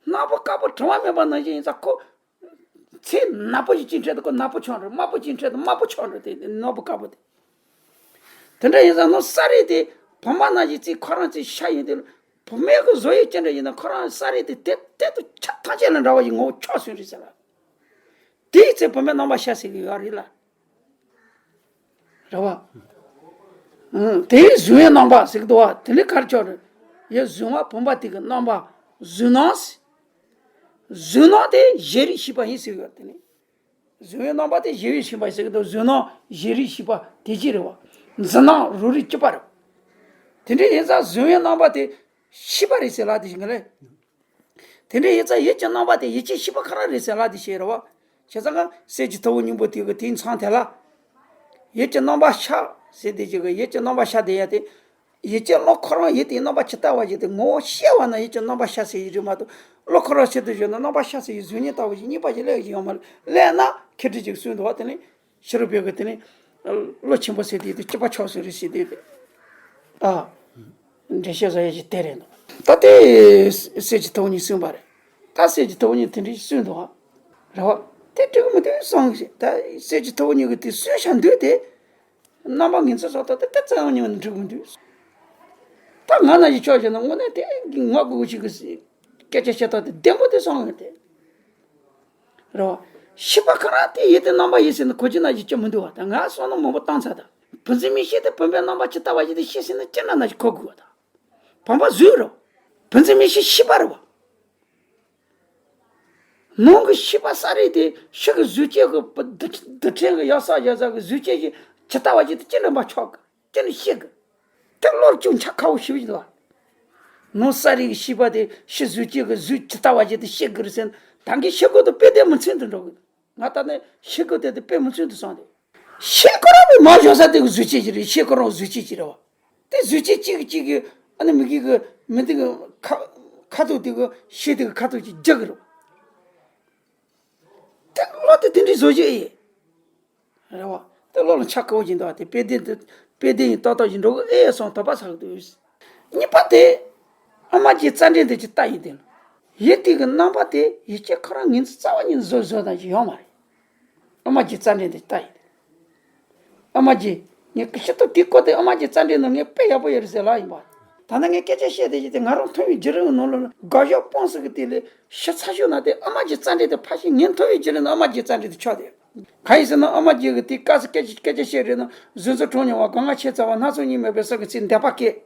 སྣ་བུག་དཀར་པོ་དྲི་མ་མེད་པ་ནང་བཞིན་ཡིན་ཙང་ཁོ། ཚེ་ནག་པོ་ཞིག་ཅིག་འཕྲད་དུ་ཁོ་ནག་པོ་ཆགས་འགྲོ། དམར་པོ་ཅིག་འཕྲད་དུ་དམར་པོ་ཆགས་འགྲོ་དེ་སྣ་བུག་དཀར་པོ་དེ། དེ་འདྲ་ཡིན་ཙང་ནོ་ས་རིགས་དེ་བུམ་པ་ནང་བཞིན་ཅིག་ཁོ་རང་ཅིག་ཤར་ཡོང་དུས་བུད་མེད་ཀྱི་བཟོ་ཡུལ་ཅི་འདྲ་ཡིན་ན་ཁོ་རང་ས་རིགས་དེ་དེ་དེ་དུ་ཆ་ཐམས་ཅད་ལ་འདྲ་བ་ཡི་ངོ་བོ་ཆགས་སོང་རེད་ཟེར་ལ། དེའི་ཚེ་བུད་མེད་རྣམ་པ་ཤར་ཟེར་གི་ཡོད་རེད་ལ། རེད་བ། ཨང་། དེའི་གཟུང་བའི་རྣམ་པ་ཟེར་གི་འདུག་བ། དེ་ནི་གར་ཆགས་རེད། ཡ་གཟུང་བ་བུམ་པ་དེ་གི་རྣམ་པ། གཟུང་སྣང་། གཟུང་སྣང་དེ་གཞན་རིག་ཤེས་པ་ཡིན་ཟེར་གི་ཡོད་དེ་ནི། གཟུང་བའི་རྣམ་པ་དེ་གཞན་རིག་ཤེས་པ་ཡིན་ཟེར་གི་འདུག་གཟུང་སྣང་གཞན་རིག་ཤེས་པ་དེ་གཅིག་རེད་བ། འཛིན་སྣང་རང་རིག་གཅིག་པ་རེད། དེ་འདྲ་ཡིན་ཙང་གཟུང་བའི་རྣམ་པ་དེ་ཤེས་པ་རེད་ཟེར་ལ་དེ་བཞིན་གི་ལས། དེ་འདྲ་ཡིན་ཙང་ཡིད་ཀྱི་རྣམ་པ་དེ་ཡིད་ཀྱི་ཤེས་པ་ག་རང་རེད་ཟེར་ལ་དེ་བཤད་རེད་བ། བྱས་ཙང་ག་གསེར་གྱི་ཐུ་བོ་སྙིང་པོ་དེ་གི་དེའི་མཚམས་དེ་ལ། ཡིད་ཀྱི་རྣམ་པ་ཤར་ཟེར་དེ་ཅིག་གི་ཡིད་ཀྱི་རྣམ་པ་ཤར་དེ་ཡ་དེ། ཡིད་ཀྱི་བློ་ཁོ་རང་ཡིད་དེའི་རྣམ་པ་ཇི་ལྟ་བ་ཞིག་དེ་ངོ་བོ་ཤེས་པ་ན་ཡིད་ཀྱི་རྣམ་པ་ཤར་ཟེར་ཡི་རེད་མ་གཏོགས་བློ་ཁོ་རང་ཟེར་དུ་བརྗོད་ན་རྣམ་པ་ཤར་ཟེར་ཡི་གཟུགས་བརྙན་ལྟ་བུ་ཞིག་གཉིས་པ་ཞིག་སླེབས་ཡོང་མ་རེད། སླེབས་ན་ཁེ་ཏྲི་ཅིག་གསུངས་འདུག་བ། དེ་ནི་ཕྱི་རོལ་པའི་གི་དེ་ནི་བློ་ཆེན་པོ་ཟེར་དེ་དེ་སྐྱིད་པ་ཆགས་ཟེར་རེད་ཟེར་དེ་དེ། ཨ། འགྲེལ་བཤད་བཟོ་ཡ་ཞིག་དེ་རེད་འདུག་ད་དེ་གསེར་གྱི་ཐུ་བོ་གཉིས་གསུངས་པ་རེད། ད་གསེར་གྱི་ཐུ་བོ་གཉིས་དེ་འདྲ་ཞིག་གསུངས་འདུག་བ། རེད་བ། དེ་འགྲིག་གི་མི་འདུག་བསམ་གི་ད་གསེར་གྱི་ཐུ་བོ་གཉིས་གི་དེ་གསུངས་བཞག་འདུག་དེ། རྣམ་པ་ངེས་འཛིན་བཟོ་ཐབས་དེ་ལྟ་ཙམ་ཡང་ཉོན་འགྲིག་མི་འདུག་ད་ང་ན་ཡི་ཆོག་བྱས་ན་དངོས་གནས་དེ་ང་གོ་ཞིག་གི་སྐད་ཆ་བཤད་སྟངས་དེ་བདེན་པོ་དེ་སོང་ཡོད་དེ། རེད་བ། ཤེས་པ་ག་རང་དེ་ཡིད་དེ་རྣམ་པ་ཡིན་ཟེར་ན་གོ་ཅི་ན་ཞིག་ཅི་མི་འདུག་བ། ད་ང་བསམ་བློ་མང་པོ་བཏང་ཚར། ད་བུམ་འཛིན་མིག་ཤེས་དེ་བུམ་པའི་རྣམ་པ་ཇི་ལྟ་བ་ཞིག་དེ་ཤེས་ཟེར་ན་ཅི་འདྲ་ན་ཞིག་གོ་དགོས་བ། ད་བུམ་པ་གཟུགས་རེད། བུམ་འཛིན་མིག་ཤེས་ཤེས་པ་རེད་བ། ནང་གི་ཤེས་པ་ས་རེད་དེ་ཕྱི་གི་གཟུགས་ཅན་གི་རྡུལ་ཕྲན་གི་ཡ་ས་ཡ་ས་གི་གཟུགས་ཅན་གྱི་ཇི་ལྟ་བ་ཅིག་དེ་ཅི་འདྲ་མ་ཆགས་གི་ཅི་འདྲ་ཤེས་གི་དེ་བློར་ཅུང་ཆ་ཁ་བོ་ཞིབ་ཡིན་ལ། ནང་ས་རེད་གི་ཤེས་པ་དེ་ཕྱི་གཟུགས་ཅན་གི་གཟུགས་ཇི་ལྟ་བ་ཅིག་དེ་ཤེས་གི་རེད་ཟེར་ན་ད་གིན་ཤེས་དགོས་དུ་དཔེ་དེ་མི་མཚོན་དུ་འགྲོ་གི་ང་ད་ནི་ཤེས་དགོས་དེ་དེ་དཔེ་མི་མཚོན་དུ་སོང་དེ། ཤེས་ཁོ་རང་མི་མ་བཞག་ས་དེ་གི་གཟུགས་ཅན་ཅིག་རེད། ཤེས་ཁོ་རང་གཟུགས་ཅན་ཅིག་རེད་བ། དེ་གཟུགས་ཅན་གཅིག་གིས་གཅིག་གིས་ཨ་ནི་མི་གིས་གི་མི་འདི་གི་ཁ་ཁ་ཐུག་དེ་གི་ཤེས་དེ་གི་ཁ་ཐུག་ཅིག་རྒྱག་གི་རེད། དེ་བློ་དེ་དེ་འདྲའི་བཟོ་བྱེད་ཡིན། རེད་བ། དེ་བློ་ལ་ཆ་ཁ་བོ་ཅིག་འདུག་བ། དེ་དཔེ་དེ་དེ་དཔེ་དེ་ཡིན་ཏག་ཏག་ཅིག་འགྲོ་གི་ཨེ་སོང་དོགས་པ་ཟ་གི་འདུག་གཉིས་པ་དེ། ཨ་མ་རྒྱའི་རྩ་འགྲེལ་དེ་ཅིག་ལྟ་ཡིན་དེ། ཡིད་དེ་གི་རྣམ་པ་དེ་ཡིད་ཀྱི་ཁོ་རང་ངོས་འཛིན་རྩ་བ་ཉིད་བཟོ་བཟོ་དང་ཅིག་ཡོང་མ་རེད། ཨ་མ་རྒྱའི་རྩ་འགྲེལ་དེ་ལྟ་ཡིན། ཨ་མ་རྒྱའི། ངས་སྐུ་ཞབས་ཏོ་དེའི་སྐོར་དེ་ཨ་མ་རྒྱའི་རྩ་འགྲེལ་ནང་ངས་དཔེ་ཡག་པོ་ཡོད་རེད་ཟེར་ལབ་ཡིན་པ། ད་ནི་ངས་སྐད་ཆ་བཤད་དེ་ཅི་དེ་ང་རང་མཐོང་བའི་བརྒྱུད་རིམ་ནང་ལ་དགའ་ཞོག་སྤོང་ཟེར་གི་དེ་ལས་ཤི་ཚ་ཤོག་ན་དེ་ཨ་མ་རྒྱའི་རྩ་འགྲེལ་དེ་ཕ་ཤི་ངས་མཐོང་བའི་བརྒྱུད་རིམ་ནང་ཨ་མ་རྒྱའི་རྩ་འགྲེལ་དེ་ཆོག་དེ། གང་ཡིན་ཟེར་ན་ཨ་མ་རྒྱའི་གི་དེ་དཀའ་ས་སྐད་ཆ་སྐད་ཆ་བཤད་རེད་ན་གཟུགས་འཛིན་གྲོང་མྱོང་བ་གང་ང་ཆེ་ཚ་བ་སྣ་ཚོགས་གཉིས་མེད་པའི་སེམས་ཀྱི་ཚིག་འདས་པ་སྐད།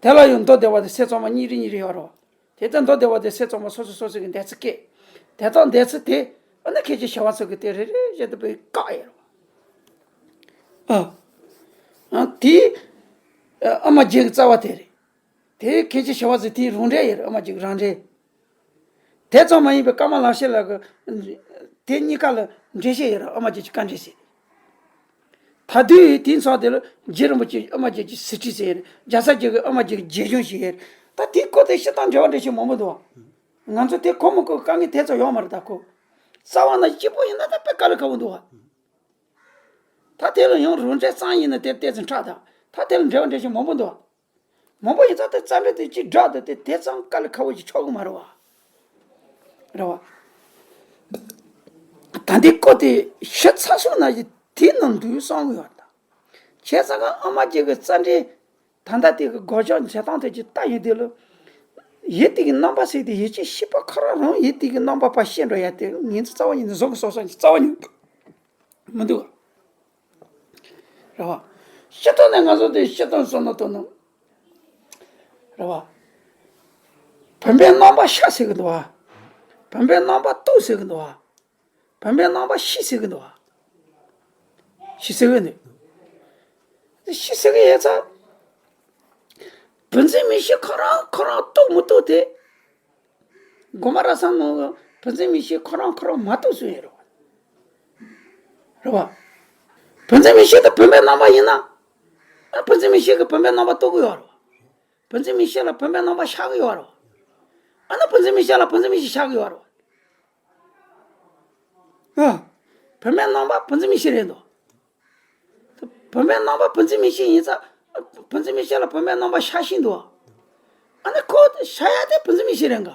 དེ་ལ་ཡང་མདོ་སྡེ་པ་དེ་སེམས་ཚང་མ་གཉིས་རེ་གཉིས་རེ་ཡོད་རེད་བ། དེ་ལྟར་མདོ་སྡེ་པ་དེ་སེམས་ཚང་མ་སོ་སོ་སོ་སོ་གི་འདས་ཚིག་སྐད། དེ་དག་འདས་ཚིག་དེ། ཨ་ནི་མཁན་ཆེན་ཞི་བ་འཚོ་གིས་དེ་རེ་རེ་བཞིན་དུ་བཀག་ཡོད་རེད་བ། ཨ། ཨ་དེ་ཨ་མ་རྒྱལ་གྱི་རྩ་བ་དེ་རེད། དེ་མཁན་ཆེན་ཞི་བ་འཚོ་དེའི་རང་འགྲེལ་ཡོད་རེད། ཨ་མ་རྒྱལ་གྱི་རང་འགྲེལ། དེ་ཙམ་མ་ཡིན་པའི་ཀརྨ་ལམ་ཤེས་ལགས་ཀྱི་དེ་གཉིས་ཀ་ལ་འགྲེལ་བཤད་ཡོད་རེད། ཨ་མ་རྒྱལ་གྱི་བཀའ་འགྲེལ་ཟེར། ད་དུས་དེའི་མཚམས་དེ་ལ་རྗེ་རིན་པོ་ཆེ་ཨ་མ་རྒྱལ་གྱི་གཟི་བརྗིད་ཟེར་ཡོད་རེད། རྒྱལ་ཚབ་རྒྱལ་པོའི་ཨ་མ་རྒྱལ་གྱི་རྗེ་བྱུང་ཞིག་ཡོད་རེད། ད་དེའི་སྐོར་དེ་བཤད་སྟངས་འགྲེལ་བ་འགྲེལ་བཤད་མང་པོ་འདུག་བ། ང་ཚོ་དེ་གོ་མི་གོ་དཀའ་ངལ་དེ་ཙམ་ཡོད་མ་རེད། ད་ཁོ་རྩ་བ་ནས་སྐྱིད་པོ་ཡིན་ན་ད་དཔེ་དཀའ་ལས་ཁག་པོ་འདུག་བ། ད་དེ་ལ་ཡང་རང་འགྲེལ་ཙམ་ཡིན་ན་དེ་ཏོག་ཙམ་ཁག་ད། ད་དེ་ལ་འགྲེལ་བ་འགྲེལ་བཤད་མང་པོ་འདུག་བ། མང་པོ་ཡིན་ཙང་དེ་རྩ་འགྲེལ་དེ་གཅིག་བསྒྲགས་དེ་དེ་དེ་ཙམ་དཀའ་ལས་ཁག་པོ་ཞིག་ཆགས་ཀྱི་མ་རེད་བ། རེད་བ། ད་འདི་སྐོར་དེ་ཤི་ཚར་སོང་ན་ཡི་དེ་ནང་འདུག་བསམ་གི་ཡོད་ད། བྱས་ཙང་ཀ་ཨ་མ་རྒྱལ་གྱི་རྩ་འགྲེལ་ད་ལྟ་དེ་གི་དགག་བཞག་འཇལ་སྟངས་དེ་ཅིག་ལྟ་ཡོང་དུས་ལ། ཡུལ་དེ་གི་རྣམ་པ་ཟེར་དེ་ཡུལ་ཅན་ཤེས་པ་ཁོ་རང་རང་ཡུལ་དེ་གི་རྣམ་པ་ཕར་ཤེས་འགྲོ་ཡ་དེ་ངེས་འཛིན་རྩ་བ་ཉིད་ནས་བཟོ་གི་སོ་སོ་ཉིད་རྩ་བ་ཉིད་མི་འདུག་རེད་བ། སྤྱིར་བཏང་ནས་ང་ཚོ་དེ་སྤྱིར་བཏང་བསམ་བློ་གཏོང་ན། རེད་བ། བུམ་པའི་རྣམ་པ་ཤར་ཟེར་གི་འདུག་བ། བུམ་པའི་རྣམ་པ་རྟོགས་ཟེར་གི་འདུག་བ། བུམ་པའི་རྣམ་པ་ཤེས་ཟེར་གི་འདུག་བ། ཤེས་ཟེར་གི་འདུག་ཤེས་ཟེར་གི་ཡོད་ཙང་། བུམ་འཛིན་མིག་ཤེས་ཁོ་རང་ཁོ་རང་རྟོགས་མི་རྟོགས་དེ། དགོངས་པ་རབ་གསལ་ནང་བུམ་འཛིན་མིག་ཤེས་ཁོ་རང་ཁོ་རང་མ་རྟོགས་ཚུལ་ཡོད་རེད་བ། རེད་བ། བུམ་འཛིན་མིག་ཤེས་དེ་བུམ་པའི་རྣམ་པ་ཡིན་ན། ཨ་བུམ་འཛིན་མིག་ཤེས་ཀྱིས་བུམ་པའི་རྣམ་པ་རྟོགས་ཀྱི་ཡོད་རེད་བ། བུམ་འཛིན་མིག་ཤེས་ལ་བུམ་པའི་རྣམ་པ་ཤར་གྱི་ཡོད་རེད་བ། ཨ་ནི་བུམ་འཛིན་མིག་ཤེས་ལ་བུམ་འཛིན་མིག་ཤེས་ཤར་གྱི་ཡོད་རེད་བ། ཨ། བུམ་པའི་རྣམ་པ་བུམ་འཛིན་མིག་ཤེས་རེད་འདུག་བུམ་པའི་རྣམ་པ་བུམ་འཛིན་མིག་ཤེས་ཡིན་ཙང་། བུམ་འཛིན་མིག་ཤེས་ལ་བུམ་པའི་རྣམ་པ་ཤར་བཞིན་འདུག་ཨ་ནི་ཁོ་ཤར་ཡ་དེ་བུམ་འཛིན་མིག་ཤེས་རེད་འགའ།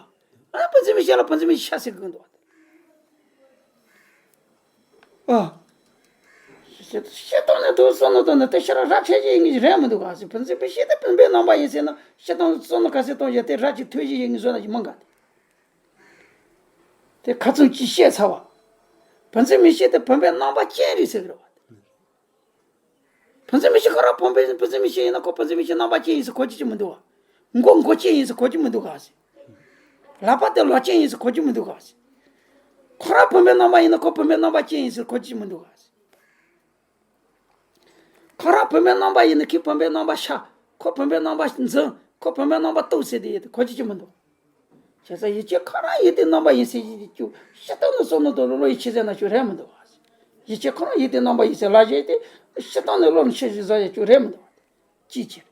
ཨ་ནི་བུམ་འཛིན་མིག་ཤེས་ལ་བུམ་འཛིན་མིག་ཤེས་ཤར་ཟེར་གི་འདུག་ཨ། སྤྱིར་བཏང་ནས་དུ་བསམ་བློ་བཏང་ན་དེ་ཤར་ར་ཁྲེལ་གྱི་ཡིན་གྱི་རེད་མི་འདུག་ག་ཟེར། བུམ་འཛིན་མིག་ཤེས་དེ་བུམ་པའི་རྣམ་པ་ཡིན་ཟེར་ན་སྤྱིར་བཏང་བསམ་བློ་ག་ཚོད་གཏོང་ཡ་དེ་ར་གྱི་ཐོས་གཞི་ཡིན་གྱི་བཟོ་ན་གྱི་མང་ག་དེ། དེ་ཁ་ཚོན་གཅིག་བཤད་ཚར་བ། བུམ་འཛིན་མིག་ཤེས་དེ་བུམ་པའི་རྣམ་པ་ཅན་རེད་ཟེར་གི་རེད་བ། བུམ་འཛིན་མིག་ཤེས་ཁོ་རང་བུམ་པའི་བུམ་འཛིན་མིག་ཤེས་ཡིན་ན་ཁོ་བུམ་འཛིན་མིག་ཤེས་རྣམ་པ་ཅན་ཡིན་ཟེར་གོ་རྒྱུ་ཅི་མི་འདུག་བ། མགོ་མགོ་ཅན་ཡིན་ཟེར་གོ་རྒྱུ་མི་འདུག་ག་ཟེར། ལག་པ་དེ་ལག་ཅན་ཡིན་ཟེར་གོ་རྒྱུ་མི་འདུག་ག་ཟེར། ཁོ་རང་བུམ་པའི་རྣམ་པ་ཡིན་ན་ཁོ་བུམ་པའི་རྣམ་པ་ཅན་ཡིན་ཟེར་གོ་རྒྱུ་ཅི་མི་འདུག་ག་ཟེར། ཁོ་རང་བུམ་པའི་རྣམ་པ་ཡིན་ན་ཁོས་བུམ་པའི་རྣམ་པ་ཤར། ཁོ་བུམ་པའི་རྣམ་པ་འཛིན། ཁོ་བུམ་པའི་རྣམ་པ་རྟོགས་ཟེར་དེ་ཡོད་དེ་གོ་རྒྱུ་ཅི་མི་འདུག་བྱས་ཙང་ཡུལ་ཅན་ཁོ་རང་ཡུལ་དེའི་རྣམ་པ་ཡིན་ཟེར་གྱི་ཅུ་སྤྱིར་བཏང་ནས་བསམ་བློ་དང་བློ་ཡི་ཆེ་ཚད་ན་ཅུ་རེད་མི་འདུག་བ། ཡུལ་ཅན་ཁོ་རང་ཡུལ་དེའི་རྣམ་པ་ཡིན་ཟེར་ལབ་བྱས་ཏེ་སྤྱིར་བཏང་ནས་བློ་ནས་ཆེ་ཞིག་བཟོ་ཡ་ཅུ་རེད་མི་འདུག་བ། ཅིའི་ཕྱིར།